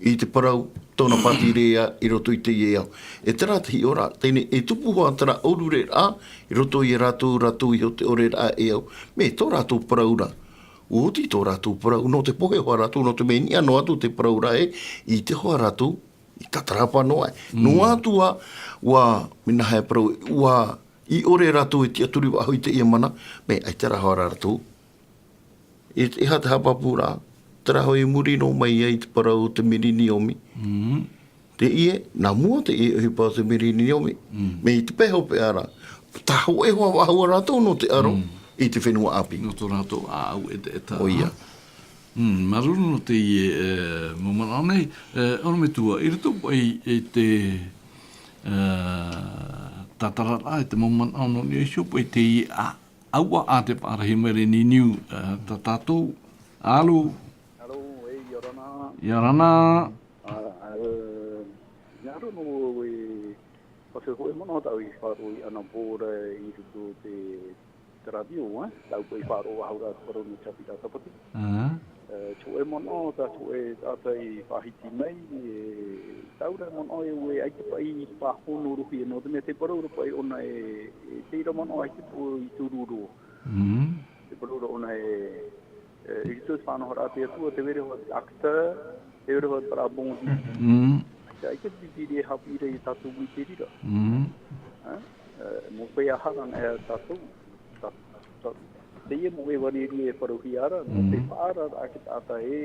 i te parau, tōna pātireia i roto i teie ao. E terā te hiʻoraʻa, teie e tupu hoʻi terā ʻōrureraʻa, i roto iā rātou, rātou iho te ʻoreraʻa e au. Mea tō rātou parau ra. ʻUa oti tō rātou parau, nō te pohe hoʻi rātou, nō te mea i niʻa noa atu te parau ra ē, i te hoʻi rātou, i tatarapa noa ai. Noa atu ā, ʻua, mea nā hea e parau, ʻua, i ʻore rātou e tiʻaturi faʻahou i teie mana, mea ʻaita rā hoʻi rātou. E, e aha te haʻapāpūraʻa, terā hoʻi i muri noa mai ai te parau o te miriniomi. Teie, nā mua teie ʻohipa o te miriniomi. Mea i te pae hopeʻa ra, tā hōʻē hoʻi faʻahou rātou nō te aro i te fenua ʻāpī. Nō tō rātou ʻāʻau ʻetaʻeta. ʻOia. Mm, māuruuru nō teie, e, mau manaʻo nei, e, ʻorometua, i roto paʻi i te, e, tātararaʻa, i te mau manaʻo nō niʻa iho paʻi teie ʻa, ʻaua ʻa te faʻarahi mai ra i niuniu, e, tā tātou, alo? Alo, e, ʻia ora na. ʻIa ora na. Ā, ā, e, hinaʻaro noa e, paʻi hōʻē manaʻo tāʻu i faʻaroʻo i ʻanapō ra i roto te te rātio, e? Tāʻu paʻi i faʻaroʻo faʻahou ra te parau nō Chapira Tapati. E, te hōʻē manaʻo, tā te hōʻē taʻata i faʻahiti mai, e, tāʻu ra manaʻo e ʻua ʻaita paʻi pāhono roa hia, nō te mea te parau ra paʻi ʻōna e, e te reira manaʻo ʻaita paʻi i turu roa. Te parau ra ʻōna e, e, i roto i te faʻanahoraʻa a te Atua, tē vai ra hoʻi te acteur, tē vai ra hoʻi te parau bon Dieu. ʻAita, ʻaita te pīpīria e haʻapiʻi ra iā tātou i te reira. E, mau paʻi e aha ra e tātou, tā, tā, teie mau ʻevaneria e parauhia ra, nō te faʻaararaʻa a te taʻata ē,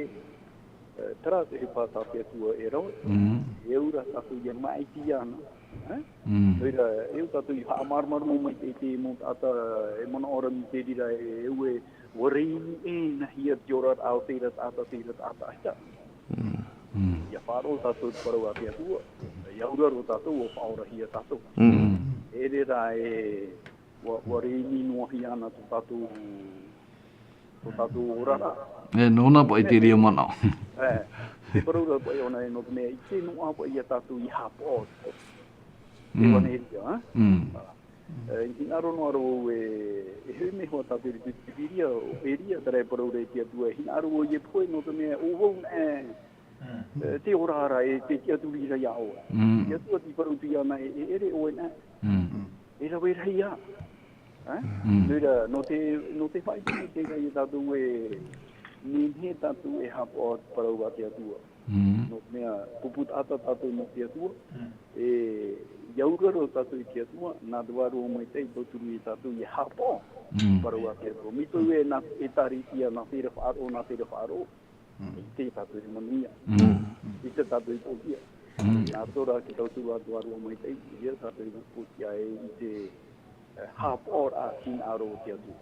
e, terā te ʻohipa tā te Atua e rave, e au ra tātou ʻia maʻiti iāna, e? Nō reira, e au tātou i haʻamāramarama mai i te, te mau taʻata e manaʻo ra mai te reira e au e, ʻua rave noa ʻē nā hea te oraraʻa o te reira taʻata, te reira taʻata ʻaita. ʻIa faʻaroʻo tātou te parau a te Atua, ʻia auraro tātou ʻua faʻaorahia tātou. E reira e, ʻua, ʻua rave noa hia ana tō tātou, tō tātou oraraʻa. E, nōna paʻi te reira manaʻo. E, te parau ra paʻi ʻōna e nō te mea, ʻite noa paʻi iā tātou ʻia haʻapaʻo. ʻEvaneria, e? E, i hinaʻaro noa ra vau e, e hoʻi mai hoʻi tātou i te pīpīria, ʻo Eria, terā e parau ra e te Atua, e hinaʻaro vau ʻia pohe nō te mea ʻo vau nā, e, e, te oraraʻa, e te tiʻaturi ra iā ʻoe. Te Atua tei parau atu iāna e, e ʻere ʻoe nā. E rave rahi ā. E? Nō reira, nō te, nō te faʻaʻite, te, te, tātou e, nehenehe tātou e haʻapaʻo te parau a te Atua. Nō te mea, pupu taʻata tātou nō te Atua, e, ʻia auraro tātou i te Atua, nā te Vārua Maitaʻi e tauturu iā tātou ʻia haʻapaʻo te parau a te Atua. Mai tō ʻoe nā, e tāriʻi ïa, nā te reira faʻaroʻo, nā te reira faʻaroʻo, ʻite tātou e manuia. ʻIte tātou e pōtia. Nā tō rā, te tauturu a te Vārua Maitaʻi, ʻia tātou e pōtia e, i te, e, haʻapaʻoraʻa hinaʻaro o te Atua.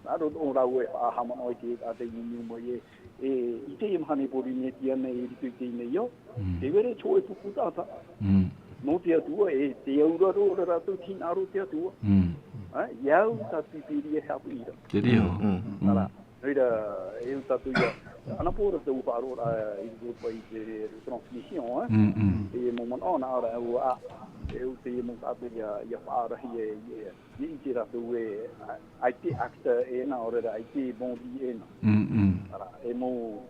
Nā roto rāua e faʻahaʻamanaʻo i te taʻata i niuniu mai e, e, i teie mahana i Pōrīnetia nei, i roto i teie nei ao, tē vai ra te hōʻē pupu taʻata nō te Atua, e tē auraro ra rātou i te hinaʻaro o te Atua. E, ʻia au tā te pīpīria e haʻapiʻi ra. Te reira. Nō reira, e au tātou ïa, ʻanapō ra tō faʻaroʻoraʻa i roto paʻi i te transmission, e? Teie mau manaʻo nā ʻō ra e au ā, e au teie mau taʻata ʻia, ʻia faʻaarahia e, e, e ʻite rātou e, ʻaita acteur ʻē nā, ʻaore rā, ʻaita bon Dieu ʻē nā. Ara, e mau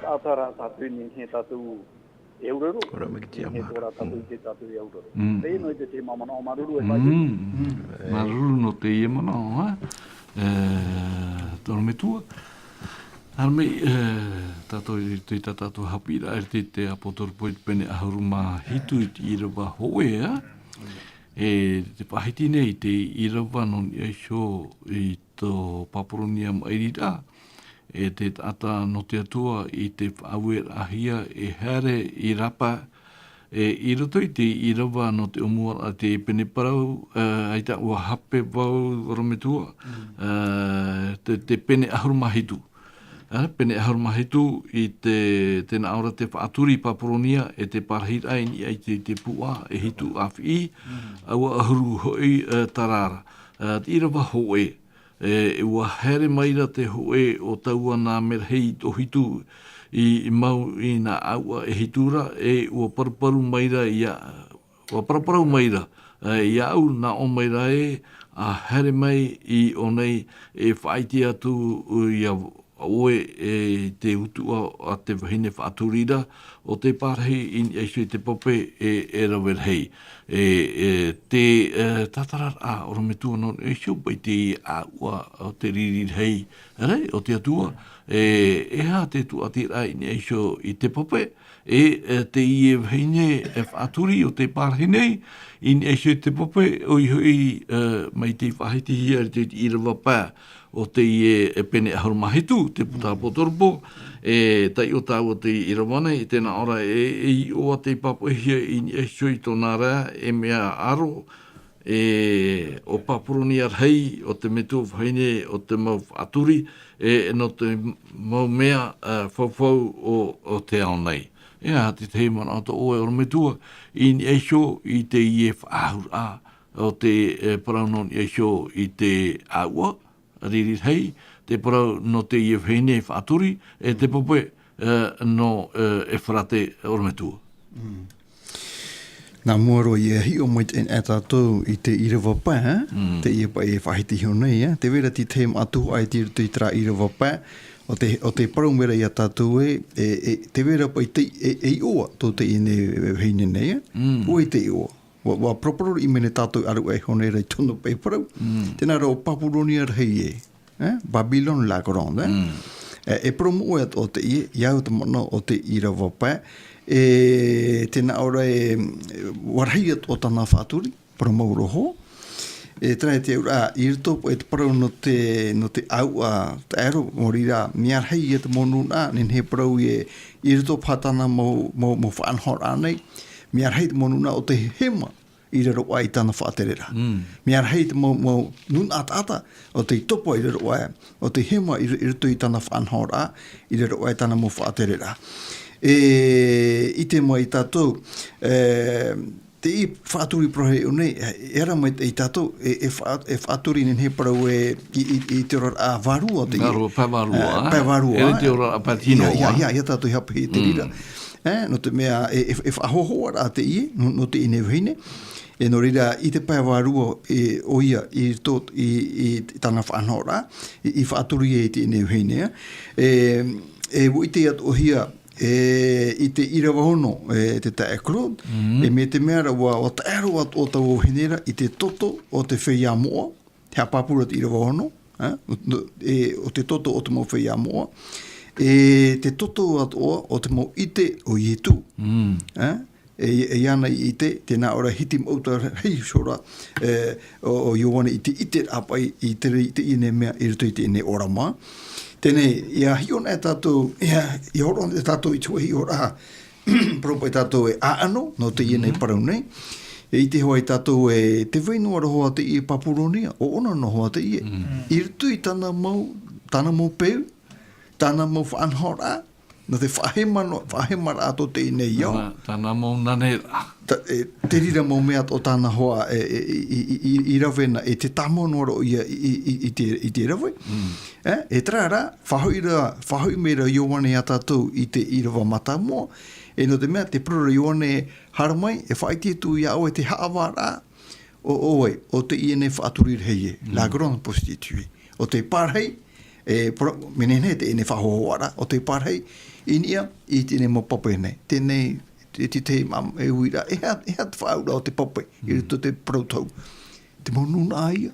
taʻata rā tātou nei, e tātou e auraro. Ora mai ki te ama. E tō rā tātou, te tātou e auraro. Teie noa i te, te mau manaʻo māuruuru e faʻaʻite. Māuruuru nō teie manaʻo, e? E, tō ʻorometua. Haere mai, e, tātou i, i tā tātou haʻapiʻiraʻa i te, te Apotoropō i te pene ʻahuru mā hitu i te ʻīrava hōʻē, e? E, tē faʻahiti nei te ʻīrava nō niʻa iho i tō Papuronia maʻiriraʻa, e te taʻata nō te Atua i te faʻaueraʻahia e haere i rapa, e, i roto i te ʻīrava nō te ʻōmuaraʻa, te pene parau, e, ʻaita ʻua hape vau, ʻorometua, e, te, te pene ʻahuru mā hitu. Pene ʻahuru mā hitu i te, tēnā ʻō ra te faʻaturi i Papuronia, e te pārahiraʻa i niʻa i te, te pūʻa, e hitu ʻāfiʻi, ʻaua ʻahuru hoʻi, e, tarara. E, te ʻīrava hōʻē, e, ʻua haere mai ra te hōʻē o taua nā merahi i tō hitu i, i mau i nā ʻāuʻa e hitu ra, e ʻua paruparu mai ra ia, ʻua paraparau mai ra, e, iāʻu, nā ʻō mai ra ē, ʻa haere mai i ʻō nei e faʻaʻite atu ia ʻoe, e, te utuʻa a te vahine faʻaturi ra, ʻo tē pārahi i niʻa iho i te pape, e, e rave rahi. E, e, te, e, tātararaʻa, ʻorometua, nō niʻa iho paʻi te ʻāuʻa o te riri rahi, ʻere, o te Atua, e, e aha te tūʻatiraʻa i niʻa iho i te pape, e, e, teie vahine, e, faʻaturi ʻo tē pārahi nei, i niʻa iho i te pape, ʻoia hoʻi, e, mai tei faʻahitihia i te, te ʻīrava pae o teie, e, pene ʻahuru mā hitu, te puta apoteropo, e, taiʻo tāua te ʻīrava nei, tēnā ʻō ra e, e iʻoa tei pāpaʻihia i niʻa iho i tōna ra, e mea aro, e, ʻo Papuronia rahi, ʻo te metua vahine, ʻo te mau faʻaturi, e, nō te mau mea, e, faufaʻa o, o te ao nei. E aha te tahi manaʻo tō ʻoe, ʻorometua, i niʻa iho i teie faʻaʻahuraʻa, ʻo te, e, parau nō niʻa iho i te ʻāuʻa, riri rahi, te parau nō teie vahine faʻaturi, e te pape, e, nō, e, Eferate, ʻorometua. Nā mua roa ia hiʻo mai teie nei tātou i te ʻīrava pae, e? Teie paʻi e faʻahiti iho nei, e? Tē vai ra te tahi mau tuhaʻa i roto i terā ʻīrava pae, ʻo tē, ʻo tē parau mai ra ia tātou ē, e, e, tē vai ra paʻi te, e, e iʻoa tō teie nei vahine nei, e? ʻUa ʻite iʻoa. ʻUa, ʻua paraparau mai nei tātou ʻaruʻa iho nei ra i tōna paʻi parau. Tēnā ra ʻo Papuronia rahi ē. E? Babylone la Grande, e? E, e parau mau atoʻa teie, iāʻu te manaʻo o te ʻīrava pae. E, tēnā ʻō ra e, ʻua rahi atoʻa tāna faʻaturi, parau mau roa. E, terā e te auraʻa, i roto paʻi te parau nō te, nō te ʻāuʻa, taʻero, nō reira, mea rahi ia te mau nūnaʻa, nehenehe e parau ē, i roto paha tāna mau, mau, mau faʻanahoraʻa nei, mea rahi te mau nūnaʻa ʻo tē hema i raro aʻe i tāna faʻatereraʻa. Mea rahi te mau, mau nūnaʻa taʻata ʻo tē topa i raro aʻe, ʻo tē hema i, i roto i tāna faʻanahoraʻa, i raro aʻe i tāna mau faʻatereraʻa. E, ʻite mai tātou, e, teie faʻaturi parau hei ʻō nei, e, e ara mai i tātou, e, e faʻa-, e faʻaturi nehenehe e parau ē i, i, i te oraraʻa vārua, te Vārua, pae vārua, e, e? Pae vārua, ʻEre te e? Oraraʻa pae tino, Ia, ia, e? ia, ia tātou i haʻapiʻi i te reira. E, nō te mea, e, e, e faʻahōhoʻaraʻa teie, nō, nō teie nei vahine. E, nō reira, i te pae vārua, e, ʻoia, i tō, i, i tāna faʻanahoraʻa, i, i faʻaturi ai teie nei vahine, e. E, e, ʻua ʻite atoʻahia, e, i te ʻīrava ono, e, te taeaʻe Claude, e, mai te mea ra ʻua, ʻua taʻero atoʻa taua vahine ra i te toto o te feiā moʻa, te haʻapāpū ra te ʻīrava ono, e, ʻo, ʻo, e, ʻo te toto o te mau feiā moʻa, e, te toto atoʻa o te mau ʻite o Ietu. E, e, e iāna i ʻite, tēnā ʻō ra hitimaʻuta rahi iho ra, e, ʻo, ʻo Ioane i te ʻiteraʻa paʻi i te, i teie nei mea i roto i teie nei ʻōrama. Teie nei, ʻia hiʻo anaʻe tātou, ʻia, ʻia hōroʻa anaʻe tātou i te hōʻē hiʻoraʻa, parau paʻi tātou e ʻāʻano, nō teie nei parau nei. E ʻite hoʻi tātou ē, tē vai noa ra hoʻi teie Papuronia, ʻo ʻōna noa hoʻi teie. I roto i tāna mau, tāna mau peu, tāna mau faʻanahoraʻa, nō te faʻahema noa, faʻahemaraʻa tō teie nei ao. Tāna, tāna mau naneraʻa. Ta-, e, te reira mau mea o tāna hoa, e, e, i, i, i, i rave na, e te tāmau noa roa ia i, i, i, i te, i te rave. E, e terā rā, faʻahoʻi ra, faʻahoʻi mai ra Ioane iā tātou i te ʻīrava mātāmua, e nō te mea, tē parau ra Ioane, haere mai, e faʻaʻite atu iā ʻoe te haʻavāraʻa, ʻo, ʻo vai, ʻo teie nei faʻaturi rahi ē, la grande prostituée. ʻO tē pārahi, e, pro-, mea nehenehe teie nei faʻahōhoʻaraʻa, ʻo tē pārahi i niʻa i teie nei mau pape nei. Teie nei, te, te, te, ma-, e uiraʻa, e aha, e aha te faʻaauraʻa o te pape, i roto i te parau tohu. Te mau nūnaʻa ia.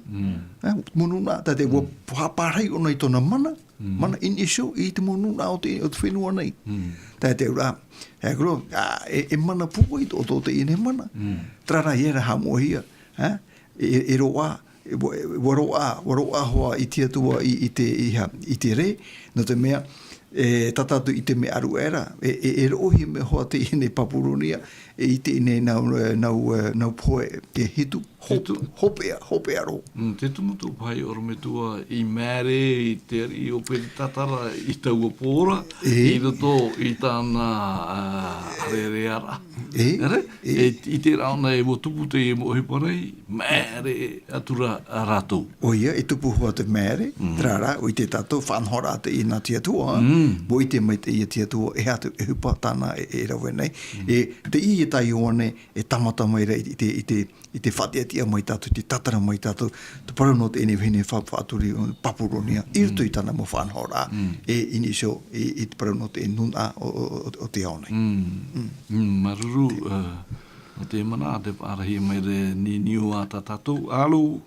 E, te mau nūnaʻa, tātou ʻua pārahi ʻōna i tōna mana, mana i niʻa iho i te mau nūnaʻa o te, o te fenua nei. Tātou ra, e koro, a, e, e mana pūai tō, tō teie nei mana. Terā rā ia ra haʻamoʻehia, e, e, e roaʻa, ua, ua roaʻa, ua roaʻa hoʻi te Atua i, i te, i ha, i te rē, nō te mea, e, tā tātou i te mea ʻaru aʻera, e, e, e roʻohia mai hoʻi teie nei Papuronia, e, i teie nei nau, e, nau, e, nau pohe e hitu, Te tu- hope-, hopeʻa, hopeʻa roa. Mm, te tumu tū pahi ʻorometua i māere i te ariʻi o Peretatara i taua pō ra, E. i roto i tāna, ā, ʻārearea ra. E. Ere? E. E, i te rā ʻōna e ua tupu teie mau ʻohipa nei, māere atu ra rātou. ʻOia, e tupu hoʻi te māere, Mm. terā rā, ʻua ʻite tātou, faʻanahoraʻa teie nā te Atua, Mm. ʻua ʻite mai teie te Atua, e aha te ʻohipa tāna e, e rave nei. Mm. E, teie tā Ioane, e tāmata mai ra i te, i te, i te faʻatiʻatiʻa mai tātou, te tātara mai tātou, te parau nō teie nei vahine fa-, faʻaturi, Papuronia, i roto i tāna mau faʻanahoraʻa, Mm. e, i niʻa iho, i, i te parau nō te nūnaʻa o, o, o, o te ao nei. Mm. Mm. Mm, māuruuru, ā, nō te manaʻo, te faʻarahi mai ra, niniu ā tā tātou, alo?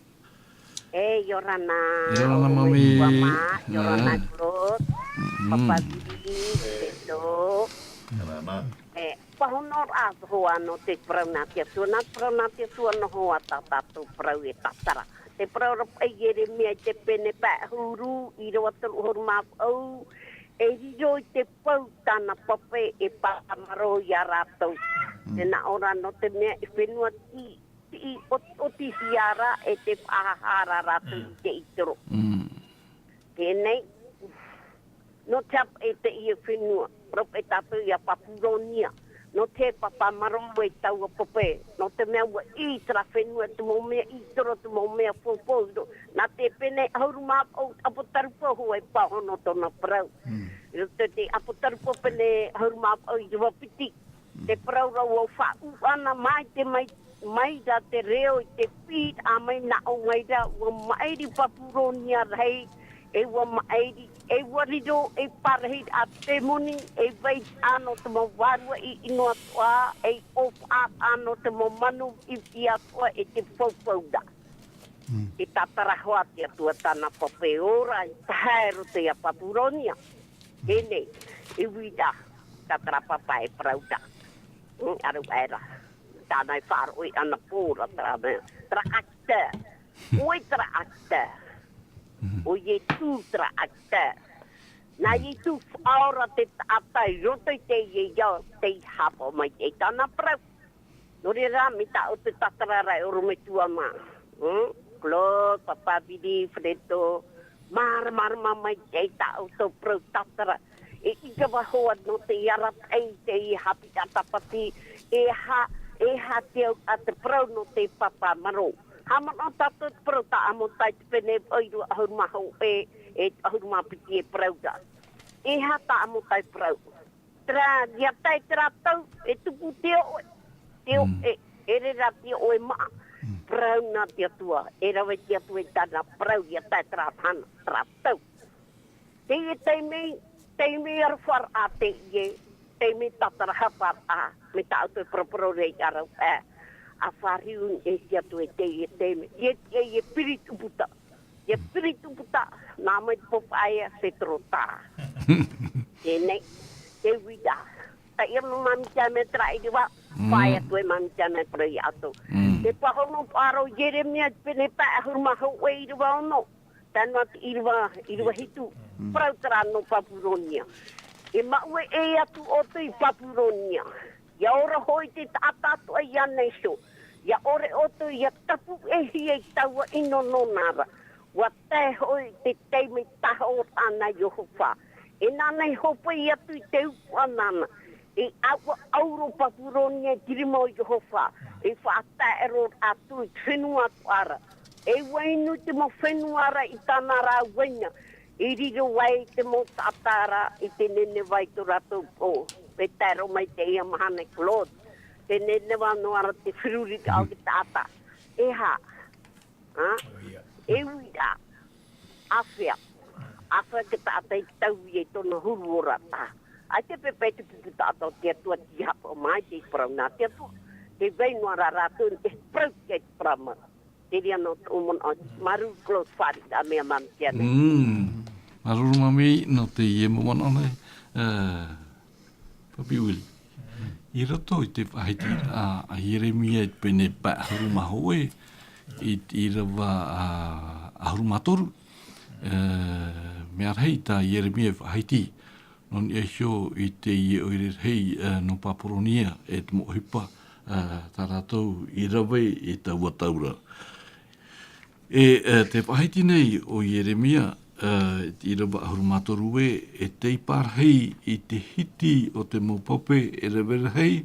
E, ʻia ora na. ʻIa ora na, ʻorometua mami. mā, ʻia ora na, Ā. Claude. Mm. Papa Vili, Beto. ʻIa ora na. E, pāhonoraʻa hoʻi nō te parau nā te Atua, nā te parau nā te Atua noa hoʻi tā tātou parau e tātara. Te parau ra paʻi Ieremia i te pene pae ʻahuru, ʻīrava toru ʻahuru mā vaʻu, e riro i te pou tāna pape e pāmaro ia rātou. Mm. Tē nā ʻō ra nō te mea e fenua tiʻi, tiʻi ʻot-, ʻotihia ra e te faʻahaʻa ra rātou Mm. i te itoro. Mm. Teie nei, nō te aha paʻi teie fenua, parau paʻi tātou ia Papuronia, nō te pāpāmaro e taua pape, nō te mea ʻua ʻī terā fenua te mau mea itoro, te mau mea faufaʻa, nā te pene ʻahuru mā vaʻu ʻApotarupo hoʻi e pāhono tōna parau. Mm. I roto i te ʻApotarupo pene ʻahuru mā vaʻu ʻīrava piti, te parau ra ʻua faʻaʻū ʻana mai te mai, mai ra te reo i te pīraʻa mai nāʻō mai ra, ʻua maʻiri Papuronia rahi, e ʻua maʻiri, e ʻua riro, e pārahi ā te moni, e vai ʻano te mau vārua i ʻino atoʻa, e ʻōfaʻa ʻano te mau manu i, i atoʻa e te faufaʻa ra. Mm. Te tātara hoʻi te Atua tāna pape ora, i tae roto ia Papuronia. Teie nei, e uira, tātara papa e parau ra. Mm, ʻaru aʻera. Tāna e faʻaroʻo i ana pō ra, terā mea. Terā ʻāita. ʻOe terā ʻāita. Mm. ʻO Ietu terā ʻāita. Nā Mm. Ietu faʻaora te taʻata i roto i teie ao, tei haʻapaʻo mai i tāna parau. Nō reira, mai tā ʻoutou tātara ra e ʻorometua mā. Hmm? Claude, Papa Vili, Fredo, māramarama mai i tā ʻoutou parau tātara. E ʻīrava hoʻi nō te arataʻi, te haʻapiʻiraʻa tāpati, e aha, e aha te au a te parau nō te pāpāmaro. Haʻamanaʻo tātou te parau tā Amosa i te pene ʻīrava ʻahuru mā hōʻē, e ʻahuru mā piti e parau ra. E aha tā Amosa e parau. Terā, ʻia tae terā tau, e tupu te ʻoʻe. Te Mm. ʻoʻe, e rere te ʻoʻe maʻa. Mm. Parau nā te Atua, e rave te Atua i tāna parau, ʻia tae terā mahana, terā tau. Teie taime, taime aroha ra teie, taime tātarahapa ra, mai tā ʻoutou e paraparau nei ʻa rāua, ā, ʻa fāriu e te Atua i teie taime. ʻIa, ʻia, ʻia piri tupu tā. ʻIa piri tupu tā, nā mai te pō faʻaea, se toro tā. Teie nei, te uira. Taʻi ana māmī te mea terā ʻīrava, Mm. faʻaea atu e māmī te mea parau ia ʻoutou. Mm. Te pāhono faʻaroʻo Ieremia, pene pae ʻahuru mā hōʻē ʻīrava ono. Tae noa te ʻīrava, ʻīrava hitu. Mm. Parau terā nō Papuronia. E maʻue ʻē atu ʻoutou i Papuronia. ʻIa ora hoʻi te taʻata atoʻa i ana iho. ʻIa ʻore ʻoutou ʻia tapuʻehia i taua ʻino nōna ra. ʻUa tae hoʻi te taime tahoʻa nā Iehova. E nāna i hōpoi atu i te upoʻo nāna. E ʻaua ʻauro Papuronia i te rima o Iehova. E faʻataʻero atu i te fenua atoʻa ra. E ʻua inu te mau fenua ra i tāna rā uaina. I riro ai te mau taʻata ra i te neneva i tō rātou pō. E tae roa mai teie mahana Claude. Te neneva noa ra te feruriraʻa o te taʻata. E aha? Ā? E uira. ʻĀfea. ʻĀfea te taʻata i taui e tōna huru ora taha. ʻAita e pepe te pupu taʻata o te Atua tei haʻapaʻo mai te parau nā te Atua. Tē vai noa ra rātou, e parau te parau mau. Te reira nō tōʻu manaʻo, māuruuru Claude, fāriʻiraʻa mai māmī te mea. Mm. Māuruuru māmī, nō teie mau manaʻo nei, ā, Papi Willie. I roto i te faʻahitiraʻa a, a Ieremia i te pene pae ʻahuru mā hōʻē, I te ʻīrava ʻahuru mā toru, mea rahi tā Ieremia e faʻahiti nō niʻa iho i teie ʻoire rahi nō Papuronia e te mau ʻohipa tā rātou i rave i taua tau ra. E te faʻahiti nei ʻo Ieremia i te ʻīrava ʻahuru mā toru ē, e tei pārahi i te hiti o te mau pape e rave rahi,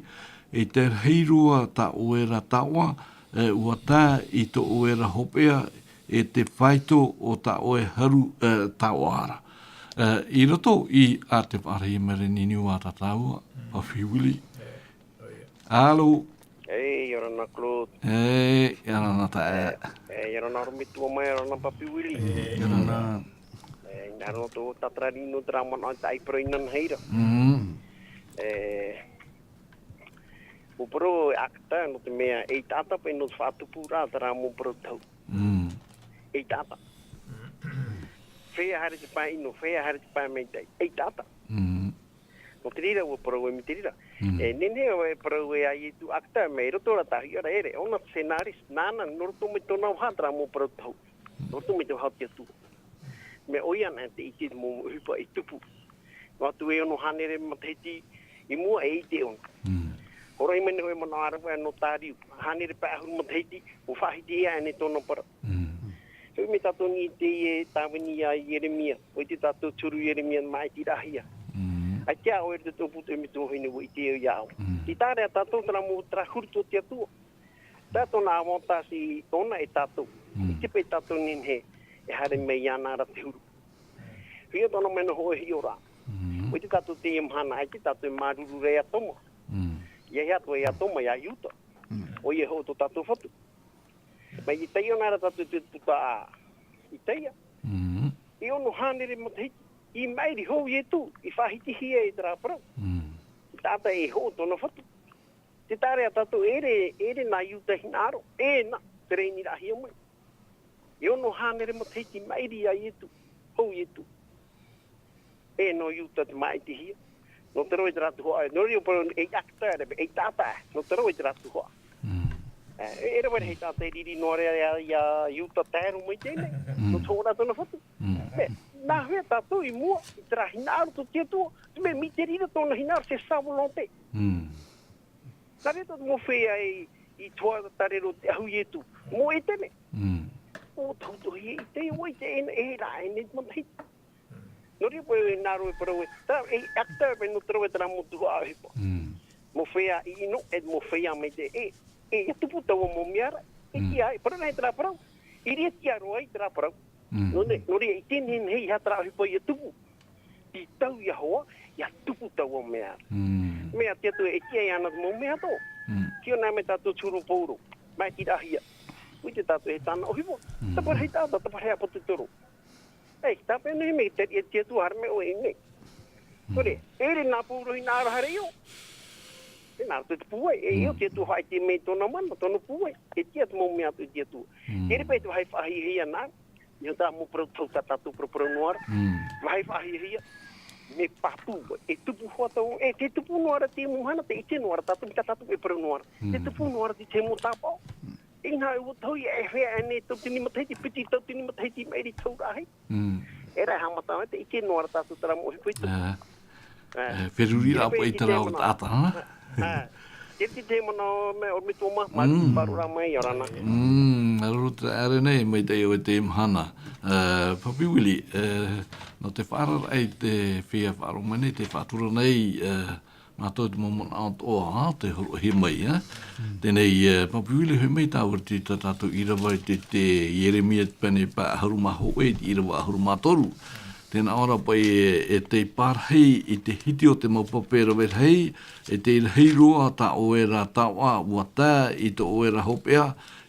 e tei rahi roa tā ʻoe ra taoʻa, ʻua tae i tō ʻoe ra hopeʻa, e te faito o tā ʻoe haru taoʻa ra. I roto i a te faʻarahi mai ra niniu a tātou, Papi Willie. Alo. E, ʻia ora na Claude. E, ʻia ora na tae. E, ʻia ora na Orometua mai, ʻia ora na Papi Willie. E, ʻia ora na. E, nā roto tātararino terā manaʻo e taʻi parau i nā nahira. E, mau parau e ʻākata nō te mea, e ʻaita paʻi nō te faʻatupu ra terā mau parau tau. E ʻaita. Fea haere te pae ʻino, fea haere te pae maitaʻi. E ʻaita. Nō te reira ʻua parau mai te reira. E nehenehe e parau e a Ietu ʻākata mai roto ra tāhia ra ere, ʻōna te scenario, nāna, nō roto mai tōna vaha terā mau parau tau. Nō roto mai te vaha o te Atua. Mea ʻoia ana te ʻite mau ʻohipa i tupu. Noa atu e ono hānere matahiti i mua e ʻite ʻōna. Horoʻa mai nei hoʻi manaʻo ʻāraʻa nō tā riu. Hānere pae ʻahuru matahiti, ʻua faʻahiti ʻia ʻaneʻe tōna parau. Hoʻi mai tātou i teie tāvini a Ieremia, ʻua ʻite tātou te huru Ieremia maʻitiraʻahia. ʻAita ʻoe te toʻu putu e me tuahine ʻua ʻite iā ʻoe. Tē taea ra tātou terā mau terā huru tō te Atua. Tātou nā ʻāvaʻe tāsi ʻōna e tātou. ʻIte paʻi tātou nehenehe, e haere mai iāna ra te huru. Hia tōna mea nō hōʻē hiʻoraʻa. ʻUa ʻite tātou teie mahana, ʻaita tātou e māuruuru ra iā Toma. ʻIa hea atu iā Toma, iā Iuta. ʻOia hoʻi tō tātou Fatu. Mai i Itaia nā ra tātou te puta a Itaia. E ono hānere matahiti. I maʻiri hou Ietu, i faʻahitihia e terā parau. Taʻata e hoʻo tōna Fatu. Tē taea ra tātou ʻere, ʻere nā Iuta hinaʻaro, e nā, te reiniraʻahia mai. E ono hānere matahiti maʻiri iā Ietu, hou Ietu. E nō Iuta te maʻitihia. Nō te rave terā tuhaʻa, nō reira parau e ʻākata ra, e ʻaita, nō te rave terā tuhaʻa. E, e rave rahi tātou e riri noa ra iā, iā Iuta tae roa mai teie nei. Nō te hoʻo ra tōna Fatu. Mea, nā hea tātou i mua, i terā hinaʻaro tō te Atua, te mea mai te reira tōna hinaʻaro, c'est sa volonté. Nā reira tātou mau feiā i, i tuhaʻa tarero te ahu Ietu. Mau Etene. ʻO tātou e ʻite, ʻua ʻite e, e rā, e nei te matahiti. Nō reira paʻi e nā roa e parau e, tā, e ʻākata paʻi nō te rave terā mau tuhaʻa ʻohipa. Mau feiā ʻino, e mau feiā maitaʻi, e, e, ʻia tupu taua mau mea ra, e ʻia, e parau nei terā parau, i reira ʻia roaʻa i terā parau. Nō reira, nō reira, ʻite nehenehe e aha terā ʻohipa ʻia tupu. Tei tau iā Iehova, ʻia tupu taua mea ra. Mea te Atua e tiʻa iāna te mau mea atoʻa. Tei ʻō nā mai tātou te huru o Pauro, maʻitiraʻahia. ʻUa ʻite tātou e tāna ʻohipa. Taparahi taʻata, taparahi ʻāpōsetolo. Ei, tāpeʻa nei mea te, e te Atua haere mai ʻoe i ʻō nei. Nō reira, ʻere nā Pauro hinaʻaro haere i ʻō. E nā roto te pūai, e ʻio te Atua faʻaʻite mai tōna mana, tōna pūai. E tiʻa te mau mea atoʻa i te Atua. ʻEre paʻi te vāhi faʻahiahia nā, i tā mau parau tau tā tātou paraparau noa ra. Vāhi faʻahiahia, mea pāpū, e tupu hoʻi tāua, e te tupu noa ra te mau mahana, te ʻite noa ra tātou, tā tātou e parau noa ra. Te tupu noa ra te, te mau tāpaʻo. Inaha e ua tau ia e fea e nei tau tini matahiti, piti tau tini matahiti maʻiri tau rahi. E rā e haʻamata mai te ʻite noa ra tātou terā mau ʻohipa i tupu. E, feruri rā paʻi terā o taʻata, ha? E te te mana me ʻorometua mā, mā, māuruuru rā mai, ʻia ora na. Māuruuru te ʻāreʻa nei, mai teie ʻoe te mahana. E, Papi Willie, e, nō te faʻaararaʻa i te feiā faʻaroʻo mai nei, te faʻatura nei, e, mātou te mau manaʻo atoʻa, ha, te hōroʻahia mai, ha? Teie nei, e, Papi Willie, hoʻi mai tāua i tā tātou ʻīrava i te, te Ieremia te pene pae ʻahuru mā hōʻē, te ʻīrava ʻahuru mā toru. Tē nā ʻō ra paʻi e, e tei pārahi i te hiti o te mau pape rave rahi, e tei rahi roa tā ʻoe ra taoʻa, ʻua tae i tō ʻoe ra hopeʻa,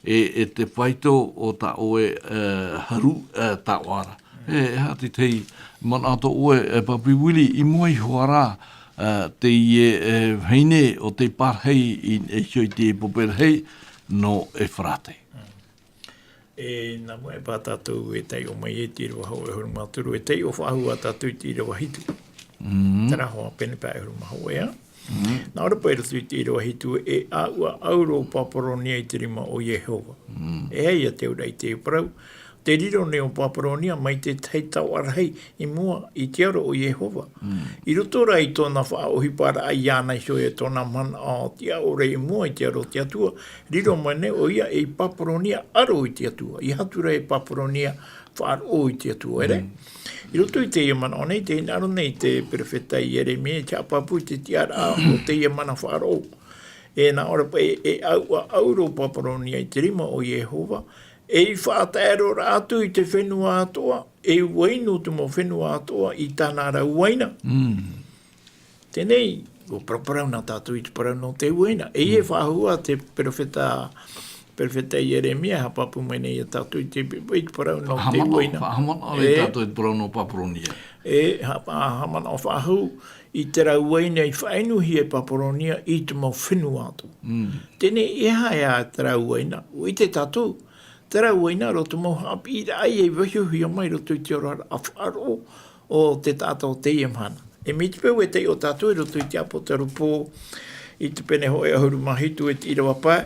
e, e te faito o tā ʻoe, e, haru, e, taoʻa ra. E, e aha te tahi manaʻo tō ʻoe, e, Papi Willie, i mua iho ā ra, e, teie, e, vahine ʻo tei pārahi i, e, iho i te pape rahi nō Efarate. E, nā mua e pā tātou e taiʻo mai e te ʻīrava hōʻē ʻahuru mā toru, e taiʻo faʻahou ā tātou i te ʻīrava hitu. Terā hoʻi pene pae ʻahuru mā hōʻē ā. Nā ʻō ra paʻi i roto i te ʻīrava hitu, e ʻāuaʻau rō Paparonia i te rima o Iehova. E aha ia te auraʻa i te parau? Te riro nei o Paparonia mai te tahi taoʻa rahi i mua i te aro o Iehova. I roto rā i tōna faʻaʻohiparaʻa iāna iho e tōna manaʻo tiʻaʻore i mua i te aro o te Atua, riro mai nei ʻoia ei Paparonia aro i te Atua. ʻEiaha atu rā e Paparonia faʻaroʻo i te Atua, ʻere? I roto i teie manaʻo nei, tē hinaʻaro nei te perofeta Ieremia i te haʻapāpū i te tiʻaraʻa o teie mana faʻaroʻo. E nā ʻō ra paʻi, e ʻāuaʻau rō Paparonia i te rima o Iehova, ei faʻataʻeroraʻa atu i te fenua atoʻa, ei uaina o te mau fenua atoʻa i tāna ra uaina. Teie nei, ʻua paraparau na tātou i te parau nō te uaina. E ʻia faʻahou ā te perofeta, perofeta Ieremia, haʻapāpū mai nei ia tātou i te, i te parau nō te uaina. Faʻahaʻamanaʻo e tātou i te parau nō Paparonia. E, ha-, ha-, haʻamanaʻo faʻahou i terā uaina i faʻainuhia e Paparonia i te mau fenua atoʻa. Teie nei, e aha ïa terā uaina? ʻUa ʻite tātou, terā uaina rā te mau haʻapiʻiraʻa ia i vaihōhia mai i roto i te oraraʻa faʻaroʻo o te taʻata o teie mahana. E mai te peu e taiʻo tātou i roto i te ʻāpōsetolo Paul i te pene hōʻē ʻahuru mā hitu e te ʻīrava pae,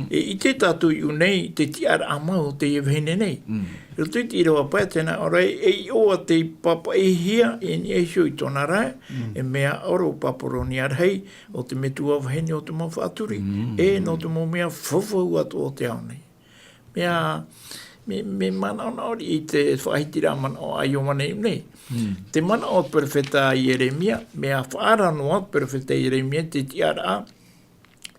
e ʻite tātou i ʻō nei te tiʻaraʻa mau o teie vahine nei. I roto i te ʻīrava pae, tē nā ʻō ra, e iʻoa tei pāpaʻihia i niʻa iho i tōna rae, e mea ʻaro Paparonia rahi, ʻo te metua vahine o te mau faʻaturi, e nō te mau mea faufaʻa atoʻa o te ao nei. Mea, me, me manaʻonaʻo riʻi i te faʻahitiraʻa manaʻo a Ioane i ʻō nei. Te manaʻo o te perofeta Ieremia, mea faʻaara noa te perofeta Ieremia te tiʻaraʻa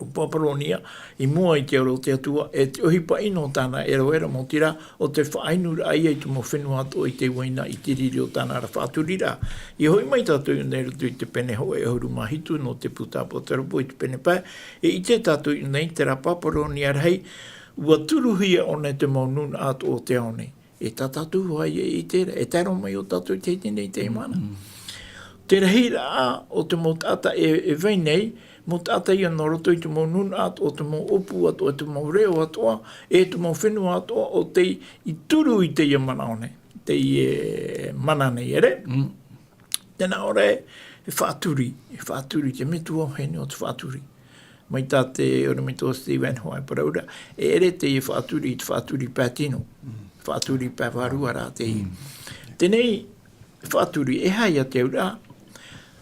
o Paparonia i mua i te aro o te Atua, e te ʻohipa ʻino tāna eroera, maoti rā, ʻo te faʻainuraʻa ia i te mau fenua atoʻa i te uaina i te riri o tāna ra faʻaturiraʻa. ʻIa hoʻi mai tātou i ʻō nei i roto i te pene hōʻē ʻahuru mā hitu nō te puta ʻāpōsetolo Paul i te pene pae, e ʻite tātou i ʻō nei terā Paparonia rahi, ʻua turuhia ʻōna e te mau nūnaʻa atoʻa o te ao nei. E tā tātou hoʻi e ʻite ra, e tae roa mai ʻo tātou i te hiti nei i teie mahana. Te rahiraʻa o te mau taʻata e, e vai nei, mau taʻata ia nō roto i te mau nūnaʻa atoʻa, te mau ʻōpū atoʻa, te mau reo atoʻa, e te mau fenua atoʻa, ʻo tei turu i teie manaʻo nei, teie mana nei, ʻere? Tē nā ʻō ra, e faʻaturi, e faʻaturi, te metua vahine o te faʻaturi. Mai tā te ʻorometua Stephen Hua e parau ra, e ʻere teie faʻaturi, te faʻaturi pae tino, faʻaturi pae vārua rā teie. Teie nei, faʻaturi, e aha ïa te auraʻa?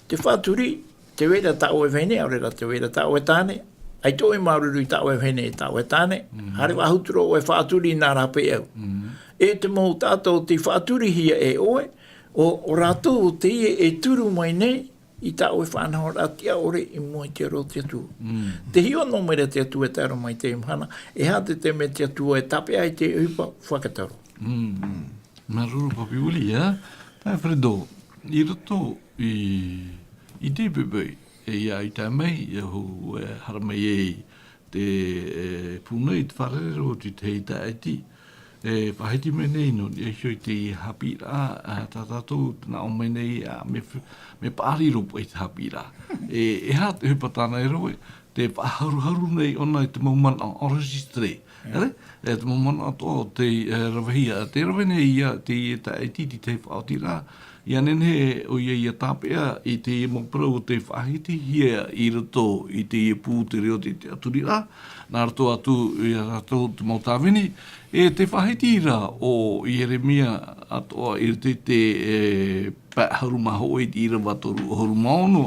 Te faʻaturi, tē vai ra tā ʻoe vahine, ʻaore rā tē vai ra tā ʻoe tāne, ʻaita ʻoe māuruuru i tā ʻoe vahine, tā ʻoe tāne, haere faʻahou atu ra ʻoe faʻaturi nā rāpae au. E te mau taʻata ʻo tei faʻaturihia e ʻoe, ʻo, ʻo rātou ʻo teie e turu mai nei i tā ʻoe faʻanahoraʻa tiʻaʻore i mua i te aro o te Atua. Tē hiʻo noa mai ra te Atua e tae roa mai i teie mahana, e aha te taime te Atua e tāpeʻa ai te ʻohipa, fakataro. Māuruuru Papi Willie, ā? Taeaʻe Fredo, i roto i, i te poʻipoʻi, e ʻia i tae mai, e hou, e haere mai ai te, e, pū nei te fārerei i te tahi taʻata, e, faʻahiti mai nei nō niʻa iho i te haʻapiʻiraʻa, ā, tā tātou, tē nā ʻō mai nei, ā, mea f-, mea paʻari roa paʻi te haʻapiʻiraʻa. E, e aha te ʻohipa tāna e rave, te faʻaharuharu nei ʻōna i te mau manaʻo, enregistré. ʻEre? E te mau manaʻo atoʻa o tei, e, ravehia. Tē rave nei ïa teie taʻata i te tahi faʻaotiraʻa. ʻIa nehenehe ʻoia ʻia tāpeʻa i teie mau parau o tei faʻahitihia i roto i teie pū te reo o te tiʻaturiraʻa. Nā roto atu ia rātou te mau tāvini. E te faʻahiti ra ʻo Ieremia atoʻa i roto i te, e, pae ʻahuru mā hōʻē i te ʻīrava toru ʻahuru mā ono,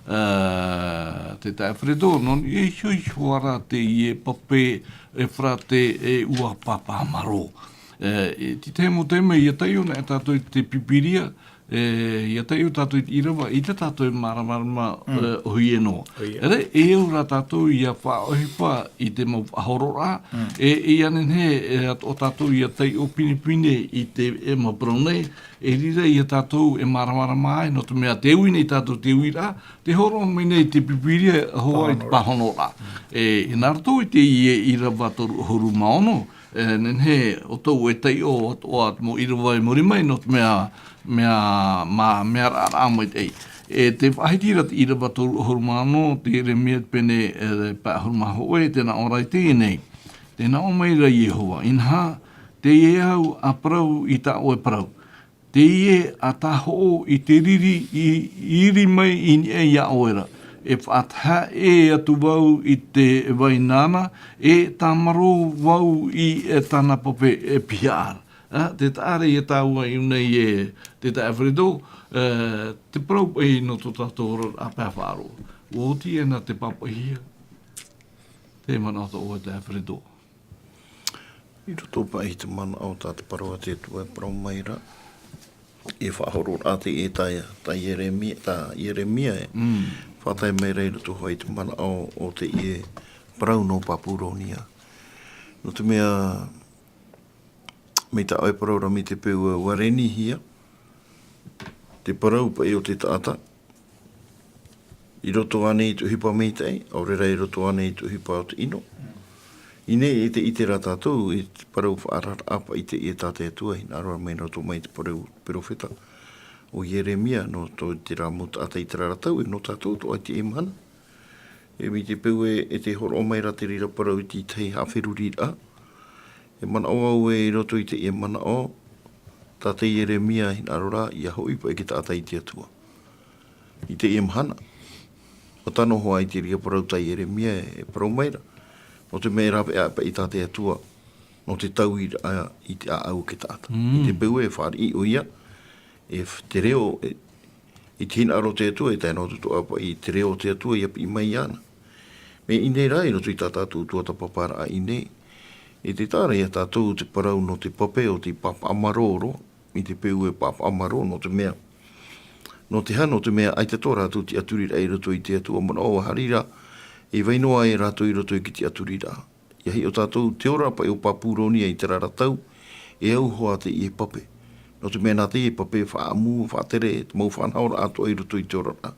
ā, te taeaʻe Fredo, nō niʻa iho, iho ā ra teie pape Ephrathie e ʻua pāpā marō. E, i te tahi mau taime, ʻia taiʻo na e tātou i te Pīpīria, e, ʻia taiʻo tātou i te ʻīrava, ʻaita tātou e māramarama, e, ʻōhie noa. ʻOhie. ʻEre, e au rā tātou ʻia faʻaʻohipa i te mau faʻahororaʻa, e, ʻia nehenehe, e, atoʻa tātou ʻia taiʻo pinepine i te, e, mau parau nei, e riro ia tātou e māramarama ai, nō te mea tē ui nei tātou te uiraʻa, tē hōroʻa mai nei te Pīpīria hoʻi i te pāhonoraʻa. E, nā roto i teie ʻīrava toru ʻahuru mā ono, e, nehenehe ʻoutou e taiʻo atoʻa te mau ʻīrava i muri mai, nō te mea, mea, mā, mea raʻaraʻa maitaʻi. E, tē faʻahiti ra te ʻīrava toru ʻahuru mā ono, te Ieremia te pene, e, pae ʻahuru mā hōʻē, tē nā ʻō ra i teie nei. Tē nā ʻō mai ra Iehova, inaha, teie au ʻa parau i tā ʻoe parau. Teie ʻa tāhoʻo i te riri i, i iri mai i niʻa iā ʻoe ra. e faʻatahaʻe atu vau i te vai nāna, e tāmarō vau i, e, tāna pape, e, pihaʻa ra. Ā, tē taʻa ra ia tāua i ʻō nei e te taeaʻe Alfredo, ā, te parau paʻi nō tō tātou oraraʻa pae faʻaroʻo. ʻUa oti ʻena te pāpaʻihia. Te manaʻo atoʻa e te taeaʻe Alfredo. I roto paʻi i te manaʻo tā te parau a te Atua e parau mai ra, e faʻahoro ra te, e tā, tā Ieremia, tā Ieremia e. Mm. Faʻatae mai ra i roto hoʻi i te manaʻo o teie parau nō Papuronia. Nō te mea, mai tā ʻoe e parau ra mai te peu ʻua renihia te parau paʻi o te taʻata, i roto ānei i te ʻohipa maitaʻi, ʻaore rā i roto ānei i te ʻohipa o te ʻino. I ʻō nei e te, i terā tātou, i te parau faʻaararaʻa paʻi teie tā te Atua, hinaʻaro mai roto mai te parau perofeta o Ieremia, nō tō terā mau taʻata ʻĪteraʻera tau, e nō tātou atoʻa i teie mahana. E mai te peu e, e tē hōroʻa mai ra te reira parau i te tahi haʻaferuriraʻa. E manaʻo au ē i roto i teie manaʻo, tā te Ieremia hinaʻaro ra, ʻia hoʻi paʻi e te taʻata i te Atua. I teie mahana. ʻUa tano hoʻi i te reira parau tā Ieremia e parau mai ra. Nō te mea e rave aʻe paʻi tā te Atua, nō te tauiraʻa i te ʻāʻau o te taʻata. Mm. I te peu e fāriʻi ʻoia, e f-, te reo, e, i te hinaʻaro o te Atua, e tae noa atu atoʻa paʻi i te reo o te Atua ʻia piʻi mai iāna. Mea i ʻō nei rā, i roto i tā tātou tuatāpaparaʻa i ʻō nei, e tē taʻa ra ia tātou te parau nō te pape ʻo tei pāpaʻa marō roa, i te peu e pāpaʻa marō, nō te mea, nō te aha, nō te mea ʻaita tō rātou tiʻaturiraʻa i roto i te Atua, manaʻo ʻua haere ra, e vai noa ai rātou i roto i te tiʻaturiraʻa. ʻIa hiʻo tātou te ora paʻi o Papuronia i terā ra tau, e au hoʻi teie pape. Nō te mea nā teie pape faʻaʻamu, faʻatere, te mau faʻanahoraʻa atoʻa i roto i te oraraʻa.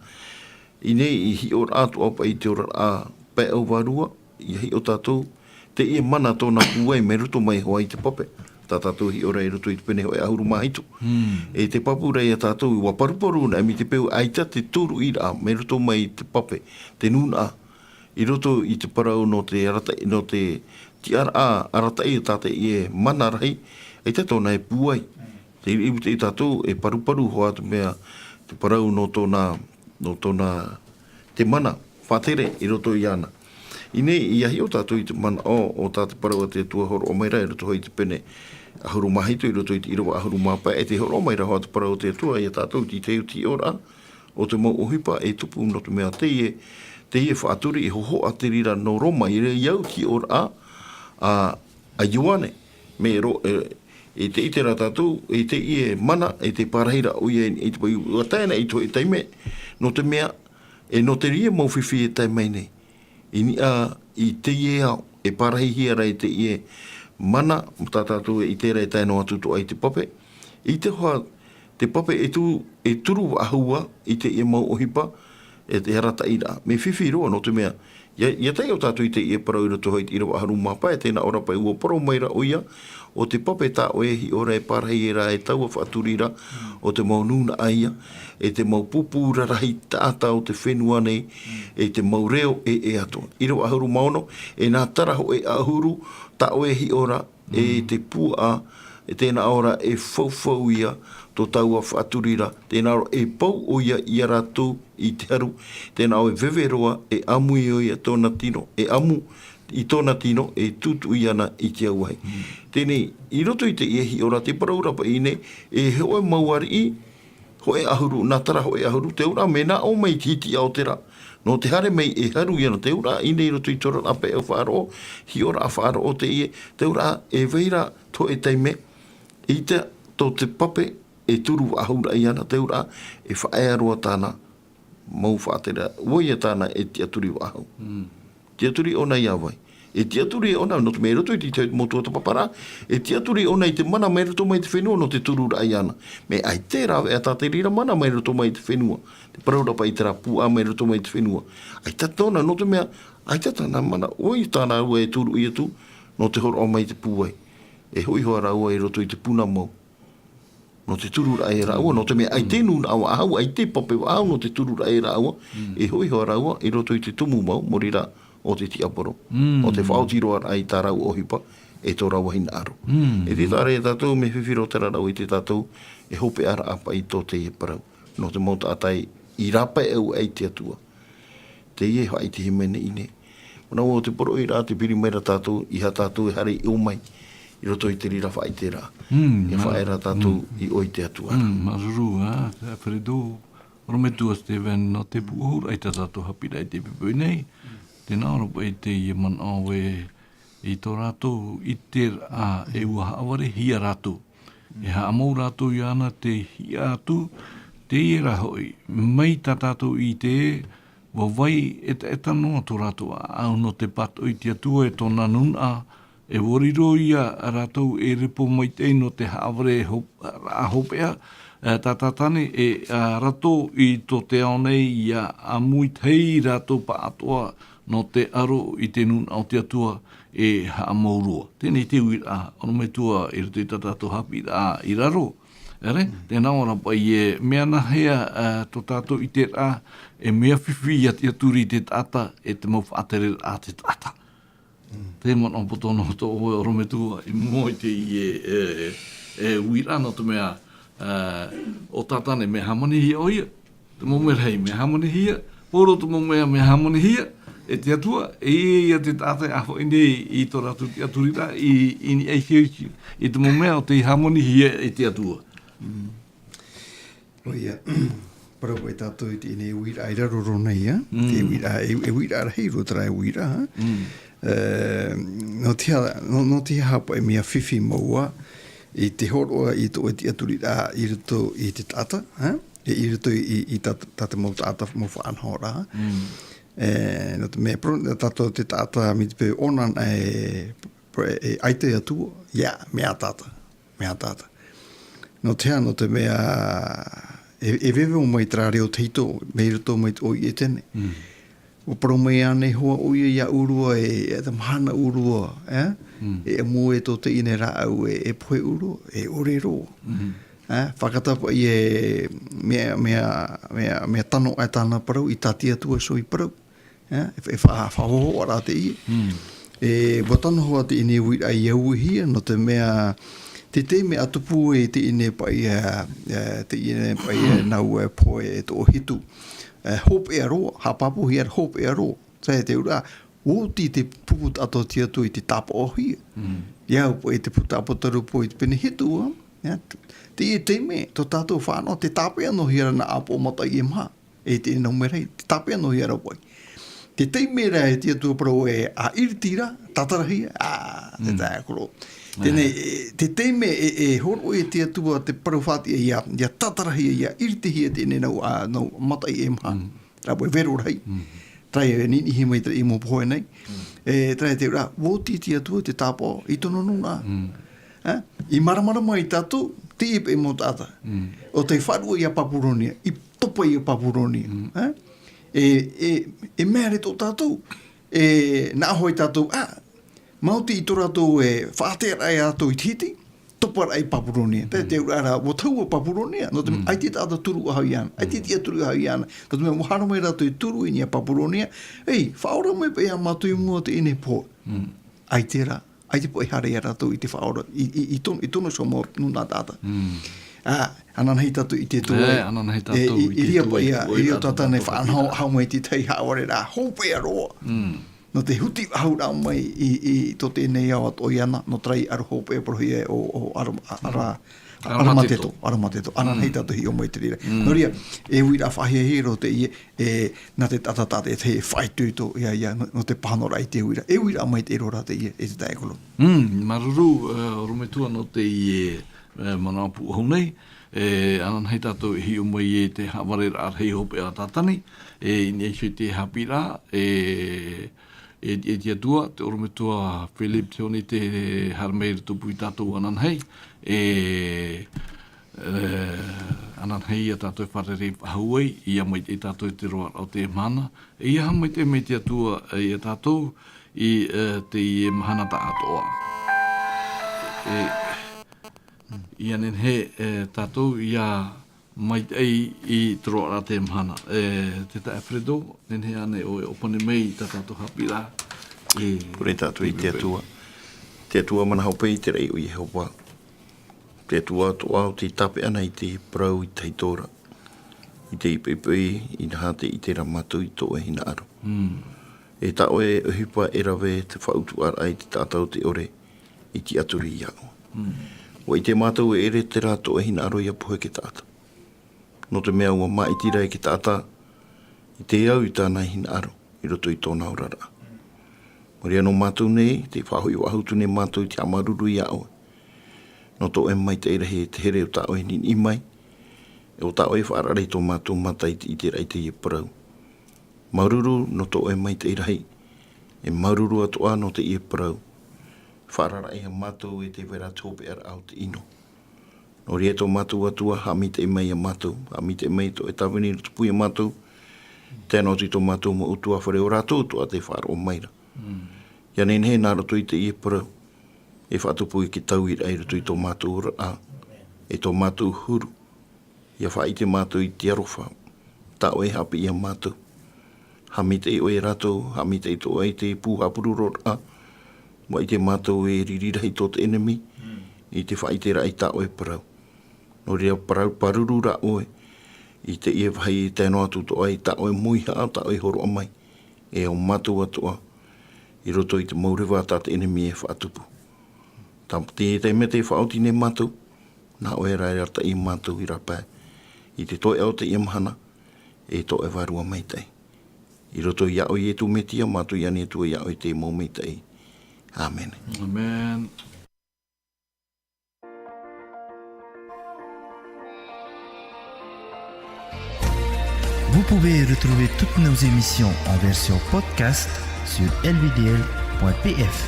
I ʻō nei i hiʻoraʻa atoʻa paʻi i te oraraʻa pae vārua, ʻia hiʻo tātou, teie mana tōna pūai mai roto mai hoʻi i te pape. Tā tātou hiʻo ra i roto i te pene hōʻē ʻahuru mā hitu. Hmm. E tē pāpū ra ia tātou, ʻua paruparu anaʻe mai te peu ʻaita te tūruʻiraʻa mai roto mai i te pape, te nūnaʻa, i roto i te parau nō te arataʻi, nō te tiʻaraʻa arataʻi tā teie mana rahi, ʻaita tōna e pūai. Te reira paʻi tātou e paruparu hoʻi te mea, te parau nō tōna, nō tōna, te mana faʻatere i roto iāna. I ʻō nei, ʻia hiʻo tātou i te manaʻo o tā te parau a te Atua hōroʻa mai ra i roto hoʻi i te pene ʻahuru mā hitu i roto i te ʻīrava ʻahuru mā pae, e tē hōroʻa mai ra hoʻi te parau a te Atua ia tātou i te tahi atu hiʻoraʻa, o te mau ʻohipa e tupu nō te mea teie, teie faʻaturi e hōhoʻa te reira nō Roma i reira i au hiʻoraʻa a, a Ioane. Mea ro-, e, e te, i terā tātou, e teie mana, e tē pārahi ra ʻoia i, i te pae, ʻua tae anaʻe i te hōʻē taime, nō te mea, e nō te reira mau fifi e tae mai nei. I niʻa i teie ao, e pārahihia ra i teie mana, tā tātou e ʻite ra e tae noa atu atoʻa i te pape. I te hoa, te pape e tu-, e turu faʻahou i teie mau ʻohipa, e te arataʻiraʻa. Mea fifi roa, nō te mea, ʻia, ʻia tae tātou i teie parau i roto hoʻi i te ʻīrava ʻahuru mā pae, tē nā ʻō ra paʻi ʻua parau mai ra ʻoia, ʻo te pape tā ʻoe e hiʻo ra e pārahi ra e taua faʻaturiraʻa, ʻo te mau nūnaʻa ia, e te mau pupu rarahi taʻata o te fenua nei, e te mau reo e, e ʻē atu. ʻĪrava ʻahuru mā ono, e nā terā hōʻē ʻahuru, tā ʻoe e hiʻo ra, e te puaʻa, e tē nā ʻō ra e faufau ia tō taua faʻaturiraʻa, tē nā ʻō ra e pau ʻoia ia rātou i te haru, tē nā ʻō e veve roa, e ʻamu ʻoia i tōna tino, e ʻamu i tōna tino, e tūtuʻi ana i te auahi. Mm. Teie nei, i roto i teie hiʻoraʻa, tē parau ra paʻi nei, e hōʻē mau ariʻi, hōʻē ʻahuru, nā terā hōʻē ʻahuru, te auraʻa, mea nā ʻō mai i te hitiʻa o te rā. Nō te haere mai e haru ia na te auraʻa, i ʻō nei i roto i te oraraʻa pae faʻaroʻo, hiʻoraʻa faʻaroʻo teie, te auraʻa, e vai ra te hōʻē taime, ʻaita tō te pape, e turu faʻahou ra iāna, te auraʻa, e faʻaea roa tāna mau faʻatere, ʻoia tāna e tiʻaturi faʻahou. Mm. Tiʻaturi ʻōna ia vai? E tiʻaturi ʻōna, nō te mea i roto i te, te mau tuatāpaparaʻa, e tiʻaturi ʻōna i te mana mai roto mai te fenua nō te tururaʻa iāna. Mea ʻaita e rāveʻa tā te reira mana mai roto mai te fenua. Tē parau ra paʻi i terā puaʻa mai roto mai te fenua. ʻAita tōna, nō te mea, ʻaita tāna mana, ʻoia tā rāua e turuʻi atu, nō te hōroʻa mai i te pūai. E hoʻi hoʻi rāua i roto i te puna mau. Nō te tururaʻa e rāua, nō te mea ʻaita e nūnaʻa faʻahou, ʻaita e pape faʻahou, nō te tururaʻa e rāua, e hoʻi hoʻi rāua i roto i te tumu mau, mōrī rā o te tiaporo. Mm. ʻO te faʻaoti roa ai tā rāua ʻohipa, e tō rāua hinaʻaro. Mm. E tē taʻa ra ia tātou, mea fifi roa terā rāua i te tātou, e hopeʻaraʻa paʻi tō teie parau. Nō te mau taʻata i rāpae au ai te Atua. Teie e faʻaʻitehia mai nei, ʻe. Manaʻo au te poroʻi ra, tē piri mai ra tātou, ʻeiaha tātou e haere i ʻō mai i roto i te reira faʻaʻiteraʻa. Mm, ʻIa mā-, faʻaea ra tātou mm, i ʻō i te Atua. Mm, māuruuru, ā, Alfredo, ʻorometua Steven, nō te pūʻohuraʻa i tā tātou haʻapiʻiraʻa i teie poʻipoʻi nei. Tē nā ʻō ra paʻi teie manaʻo ē, i tō rātou ʻiteraʻa e ʻua haʻavarehia rātou. E haʻamau rātou iāna tei hiʻa atu, teie rā hoʻi, mai tā tātou i ʻite, ʻua vai ʻetaʻeta noa tō rātou ʻāʻau nō te pātoʻi i te Atua e tōna nūnaʻa, e ʻua riro ia rātou e repo maitaʻi nō te haʻavare hop-, raʻa hopeʻa, e, tā Tātane, e, ā, rātou i tō te ao nei ʻia ʻāmui tahi rātou pāʻatoʻa nō te aro i te nūnaʻa o te Atua e haʻamau roa. Teie te uiraʻa, ʻorometua i roto i tā tātou haʻapiʻiraʻa i raro. ʻEre, tē nā ʻō ra paʻi ē, mea nāhea, ā, tō tātou ʻiteraʻa, e mea fifi ʻia tiʻaturi i te taʻata, e te mau faʻatereraʻa a te taʻata. Te manaʻo poto noa tō ʻoe ʻorometua i mua i teie, e, e, uiraʻa nō te mea, ā, ʻo Tātane mea hāmanihia ʻoia, te mau mea rahi mea hāmanihia, Pauro te mau mea mea hāmanihia, e te Atua, e ia, ia te taʻata e ʻāfaʻi nei i tō rātou tiʻaturiraʻa, i, i niʻa iho i te mau mea ʻo tei hāmanihia e te Atua. ʻOia, parau paʻi tātou i teie nei uiraʻa i raro roa nei, ā? Mm. Te uiraʻa, e, e uiraʻa rahi roa terā e uiraʻa, ā? Mm. E, nō te aha, nō, nō te aha paʻi mea fifi mau ā, i te hōroʻa i tō ʻoe tiʻaturiraʻa i roto i te taʻata, ā? E i roto i, i, i tā, tā te mau taʻata mau faʻanahoraʻa. Mm. E, nō te mea, parau, tātou te taʻata mai te peu ʻōna e, e, e ʻaita e Atua, ia, mea taʻata. Mea taʻata. Nō te aha, nō te mea, e, e vevo mai terā reo tahito, mai roto mai te ʻō i ʻĪtene. Mm. ʻUa parau mai ānei hoʻi ʻoia ia ʻōrua e, e te mahana ʻōrua, e? Mm. E ʻamu e tō teie nei rāʻau e, e pohe ʻōrua, e ʻore roa. Mm. E, fakatapu paʻi e mea, mea, mea, mea tano ʻā tāna parau, i tā te Atua iho i parau. E, e fa-, e fa-, faʻahohoʻa rā teie. Mm. E, ʻua tano hoʻi teie nei uiraʻa i auehia, nō te mea, te, te mea tupu e teie nei paʻi, e, e, teie nei paʻi, e, nau, e, pohe e toʻohitu. E, hopeʻa roa, haʻapāpūhia ra hopeʻa roa. Terā te auraʻa, ʻua oti te pupu taʻata o te Atua i te tāpaʻohia. Mm. ʻIa au paʻi te pupu tāpatarupo i te pene hitu, ā? E, te, te, te mea, tō tātou fānaʻo, tē tāpeʻa noa hia ra nā ʻāpoʻo mataʻi e maha. E te nau mea rahi, tē tāpeʻa noa hia ra paʻi. Te taime ra e te Atua parau e, ʻa iriti ra, tātarahia, ā, te Mm. taeaʻe koro. Teie nei, e, te taime e, e hōroʻa e te Atua te parau faʻatiʻa ʻia, ʻia tātarahia, ʻia iritihia teie nei nau, ā, nau mataʻi e maha. Mm. Rāpae vero rahi. Mm. Terā e niʻiniʻi mai terā i mau pohe nei. Mm. E, terā te auraʻa, ʻua oti te Atua te tāpaʻo i tōna nūnaʻa. Mm. E? I māramarama ai tātou, teie paʻi mau taʻata. Mm. ʻO tei faʻaruʻe ia Papuronia, i topa ia Papuronia. Mm. E? E, e, e mea rā tō tātou, e, nā ʻō hoʻi tātou, ā, maoti i tō rātou e faʻateʻaraʻa ia rātou i te hiti, topa rā i Papuronia. Te, Mm. te auraʻa rā, ʻua tahu ʻo Papuronia, nō te, Mm. ʻaita taʻata turu ʻahu iāna, ʻaita Mm. tiʻaturi ʻahu iāna. Nō te mea, ʻua haere mai rātou i turu i niʻa i Papuronia, ei, faʻaora mai paʻi ia mātou i mua i teie nei pohe. Mm. ʻAita rā, ʻaita paʻi haere ia rātou i te faʻaora, i, i, i tō-, i tōna iho mau nūnaʻa taʻata. Mm. Ā, ananahi tātou i te Atua. E, ananahi tātou E, i, i te reira Atua, paʻi ia, i i reira tō tātou tātou nei faʻanaho, haʻapiʻiraʻa. Haʻamau mai te tahi haʻavare rā, hopeʻa roa. Mm. Nō te huti ʻahu rā mai i, i tō teie nei ao atoʻa iāna, nō terā i aro hopeʻa parauhia ʻo, ʻo Ara-, a-, Ara-, Ara-, Aramateto. Aramateto, Aramateto. Ananahi Mm. tātou i hiʻo mai te reira. Mm. Nō reira, e uiraʻa faʻahiahia roa teie, e, nā te taʻata tātaʻitahi e faʻaitoito ia, ia, nō, nō te pāhonoraʻa i te uiraʻa. E uiraʻa maitaʻi roa rā teie, e te taeaʻe koro. Mm, māuruuru, e, ʻorometua nō teie, e, manaʻo pūʻohu nei. E, ananahi tātou e hiʻo mai i te haʻavareraʻa rahi hopeʻa a Tātane, e, i niʻa iho i te haʻapiʻiraʻa, e, e, e te Atua, te ʻorometua Philip Te Honi te haere mai i roto pū ia tātou ananahi, e, e, ananahi ia tātou e fārerei faʻahou ai, ʻia maitaʻi tātou i te roaraʻa o teie mahana, e ʻeiaha maitaʻi mai te Atua, e, ia tātou, i, e, teie mahana taʻatoʻa. E, ʻia nehenehe, e, tātou, ʻia maitaʻi i te roaraʻa o teie mahana. E, te taeaʻe Alfredo, nehenehe ānei ʻoe e ʻōpani mai i tā tātou haʻapiʻiraʻa? E, Pure tātou i te Atua. Te Atua mana hope i te raʻi o Iehova. Te Atua atoʻa ʻo tei tāpeʻa na i te parau i te tahito ra. I te ipeʻipe, inaha te ʻite ra mātou i tō ʻoe hinaʻaro. Mm. E tā ʻoe ʻohipa e rave te faʻautuʻaraʻa i te taʻata o te ʻore i tiʻaturi iā ʻoe. Mm. ʻUa ʻite mātou e ʻere terā tō ʻoe hinaʻaro ʻia pohe i te taʻata. Nō te mea ʻua māʻiti ra e te taʻata i te au i tāna hinaʻaro i roto i tōna oraraʻa. Maori anō mātou nei, tē faʻahoʻi faʻahou atu nei mātou i te haʻamāuruuru iā ʻoe. Nō tō ʻoe maitaʻi rahi e te here o tā ʻoe i niʻiniʻi mai, e o tā ʻoe e faʻaararaʻi i tō mātou mata i te ʻiteraʻa i teie parau. Māuruuru nō tō ʻoe maitaʻi rahi, e māuruuru atoʻa nō teie parau. Faʻaararaʻi iā mātou e tē vai ra te hopeʻaraʻa o te ʻino. Nō reira tō mātou Atua, haʻamaitaʻi mai iā mātou, haʻamaitaʻi mai tō ʻoe tāvini i rotopū iā mātou, tae noa atu i tō mātou mau ʻutuāfare, ʻo rātou atoʻa tē faʻaroʻo mai ra. Mm. ʻIa nehenehe nā roto i teie parau, e faʻatupu i te tauiraʻa i roto i tō mātou oraraʻa, e tō mātou huru, ʻia faʻaʻite mātou i te aroha tā ʻoe e haʻapiʻi iā mātou. Haʻamaitaʻi ʻoe iā rātou, haʻamaitaʻi atoʻa i te pū haʻapurororaʻa. ʻUa ʻite mātou e riri rahi tō te ʻenemi i te faʻaʻiteraʻa i tā ʻoe parau. Nō reira parau, pāruru rā ʻoe i teie vāhi, tae noa atu atoʻa i tā ʻoe mauhaʻa, tā ʻoe hōroʻa mai, e ʻo mātou atoʻa i roto i te mau reva tā te ʻenemi e faʻatupu. Tā te taime tē faʻaoti nei mātou, nā ʻoe rā e arataʻi iā mātou i rāpae i te toeʻa o teie mahana, e tō ʻoe Vārua Maitaʻi. I roto iā ʻoe Ietu Metia, mātou i ani atu iā ʻoe te mau maitaʻi. ʻĀmene. ʻĀmene. Vous pouvez retrouver toutes nos émissions en version podcast sur L V D L point P F.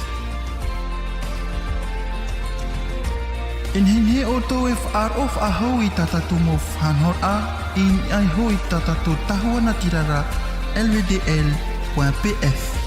E nehenehe ʻoutou e faʻaroʻo faʻahou i tā tātou mau faʻanahoraʻa, i niʻa iho i tā tātou tahua natirara, L V D L point P F.